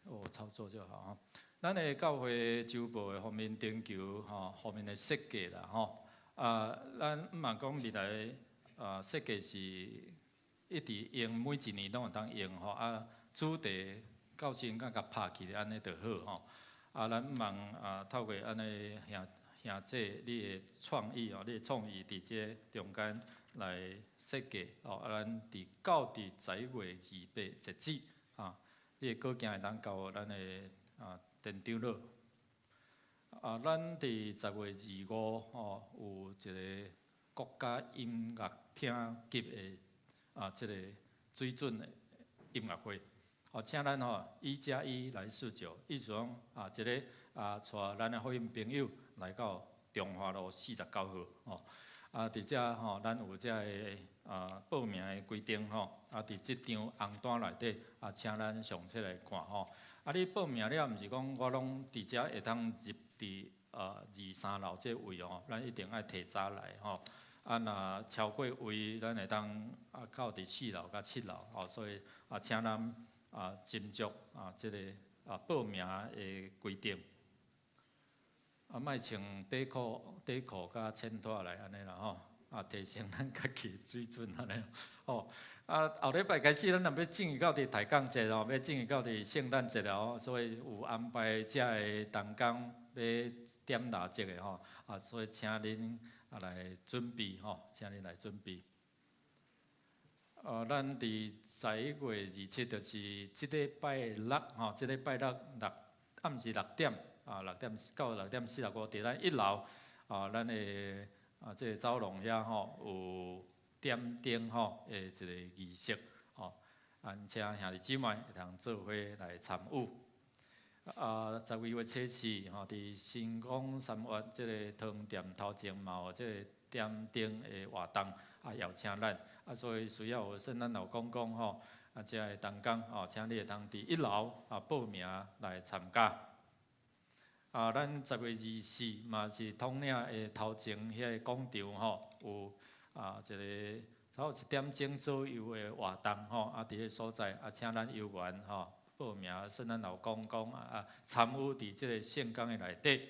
哦，操作就好吼。咱的教會週報的方面研究吼，方面的設計啦吼。啊，咱毋茫講未來啊，設計是一直用，每一年攏會當用吼。啊，主題到時陣共拍起來按呢就好吼。啊，咱毋茫啊，透過按呢兄兄弟你的創意哦，你的創意佇這中間來設計哦。啊，咱佇到佇11月28截止啊，你的稿件會當交咱的啊田長老。啊，咱佇10月25吼有一個國家音樂廳級的啊，這個水準的音樂會。哦，請咱吼一加一來試酒，意思講啊，一个啊，帶咱的福音朋友來到中華路49號吼。啊，佇遮吼，咱有遮个啊報名的規定吼。啊，佇這張紅單內底啊，請咱詳細來看吼。啊，你報名了，毋是講我攏佇遮會當入佇二三樓這位哦，咱一定愛提早來吼。啊，若超過位，咱會當啊到佇四樓佮七樓吼，所以啊，請咱啊斟酌啊這个啊報名的規定。啊，莫穿短褲、短褲佮淺拖來按呢啦吼，啊提升咱家己水準按呢吼。啊，後禮拜開始，咱若欲進入到佇抬槓節哦，欲進入到佇聖誕節哦，所以有安排遮个同工欲點蠟燭的吼，啊，所以請恁啊來準備吼，請恁來準備。咱佇11月27，就是這禮拜六吼，這禮拜六六暗時六點啊，六點到6點45，佇咱一樓啊，咱的啊這個走廊遐吼有點燈吼的一個儀式吼，啊，請兄弟姊妹會通做伙來參與。啊，12月24吼，佇新光三越這个湯店頭前嘛有這个點燈的活動，啊邀請咱，啊所以需要有聖誕老公公吼，啊遮个同工吼，請你會通佇一樓啊報名來參加。啊，咱10月24嘛是統領的頭前遐个廣場吼，有啊一个差不多1點鐘左右的活動吼，啊佇彼个所在啊，請咱遊員吼報名聖誕老公公啊參與佇這个聖工的內底。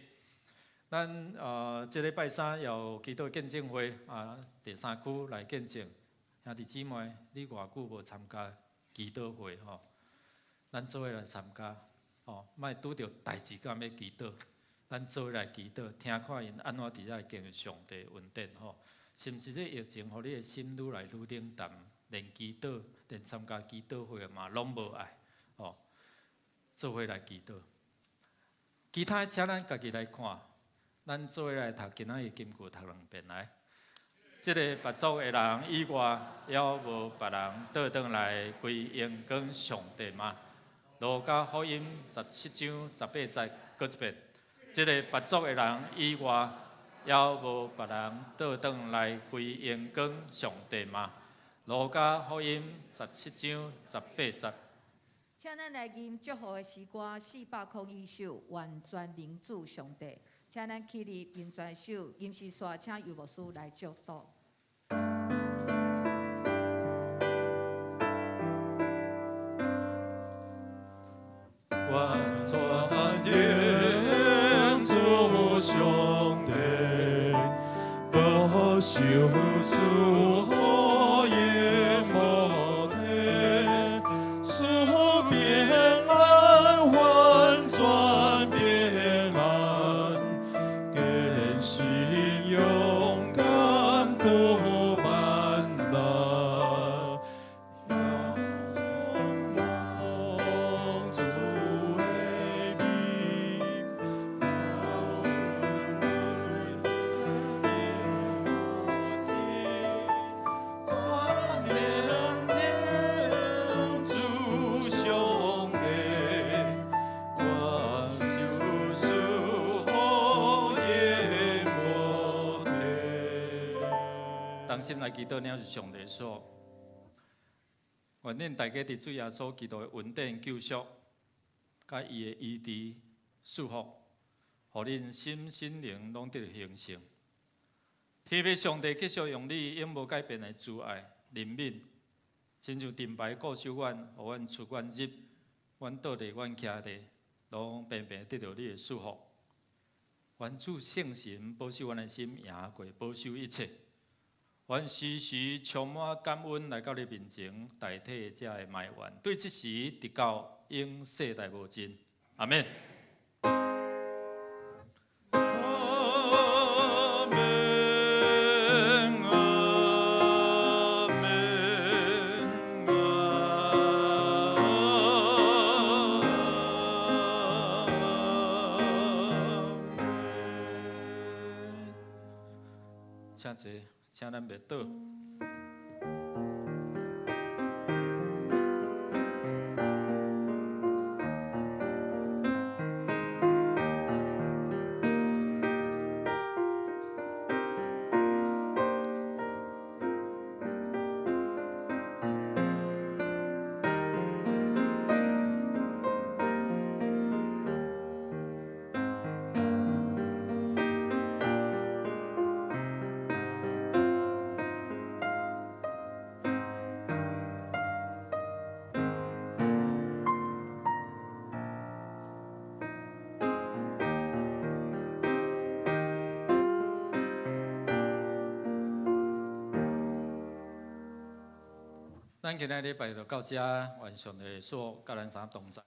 咱這禮拜三有祈禱見證會啊，第三區來見證。兄弟姊妹，你偌久無參加祈禱會吼？咱做伙來參加吼，莫拄著代誌敢欲祈禱，咱做伙來祈禱，聽看𪜶按怎佇遮經歷上帝恩典吼。是毋是這疫情，予你的心愈來愈冷淡，連祈禱、連參加祈禱會嘛攏無愛吼？做伙來祈禱，其他請咱家己來看。咱做伙來讀今仔日金句讀兩遍來。這个縛束的人以外，猶無別人倒轉來歸榮光上帝嗎？路加福音17章18節，閣一遍。這个縛束的人以外，猶無別人倒轉來歸榮光上帝嗎？路加福音17章18節。請咱來吟祝福的詩歌401首，願全能主上帝。請咱起立，吟全首，吟詩煞請尤牧師來祝禱。願全能主上帝，保守賜福淹沒體，賜平安，完全平安，堅信勇敢度萬難。主的名，全能主上帝，願救贖淹沒體。同心來祈禱，領受上帝說。願恁大家佇主耶穌基督的恩典救贖，佮伊的醫治祝福，予恁心身靈攏得著興盛。天父上帝繼續用你永無改變的慈愛、憐憫，親像盾牌固守阮，予阮出阮入，阮倒佇阮徛佇，攏平平得著你的祝福。願主聖神保守阮的心，贏過保守一切。願時時充滿感恩來到你面前，代替這个埋怨。對這時直到永世代無盡。阿們。阿們，阿們，阿們。請坐，請咱默禱。咱今仔禮拜就到這，願上帝的祝福佮咱三同在。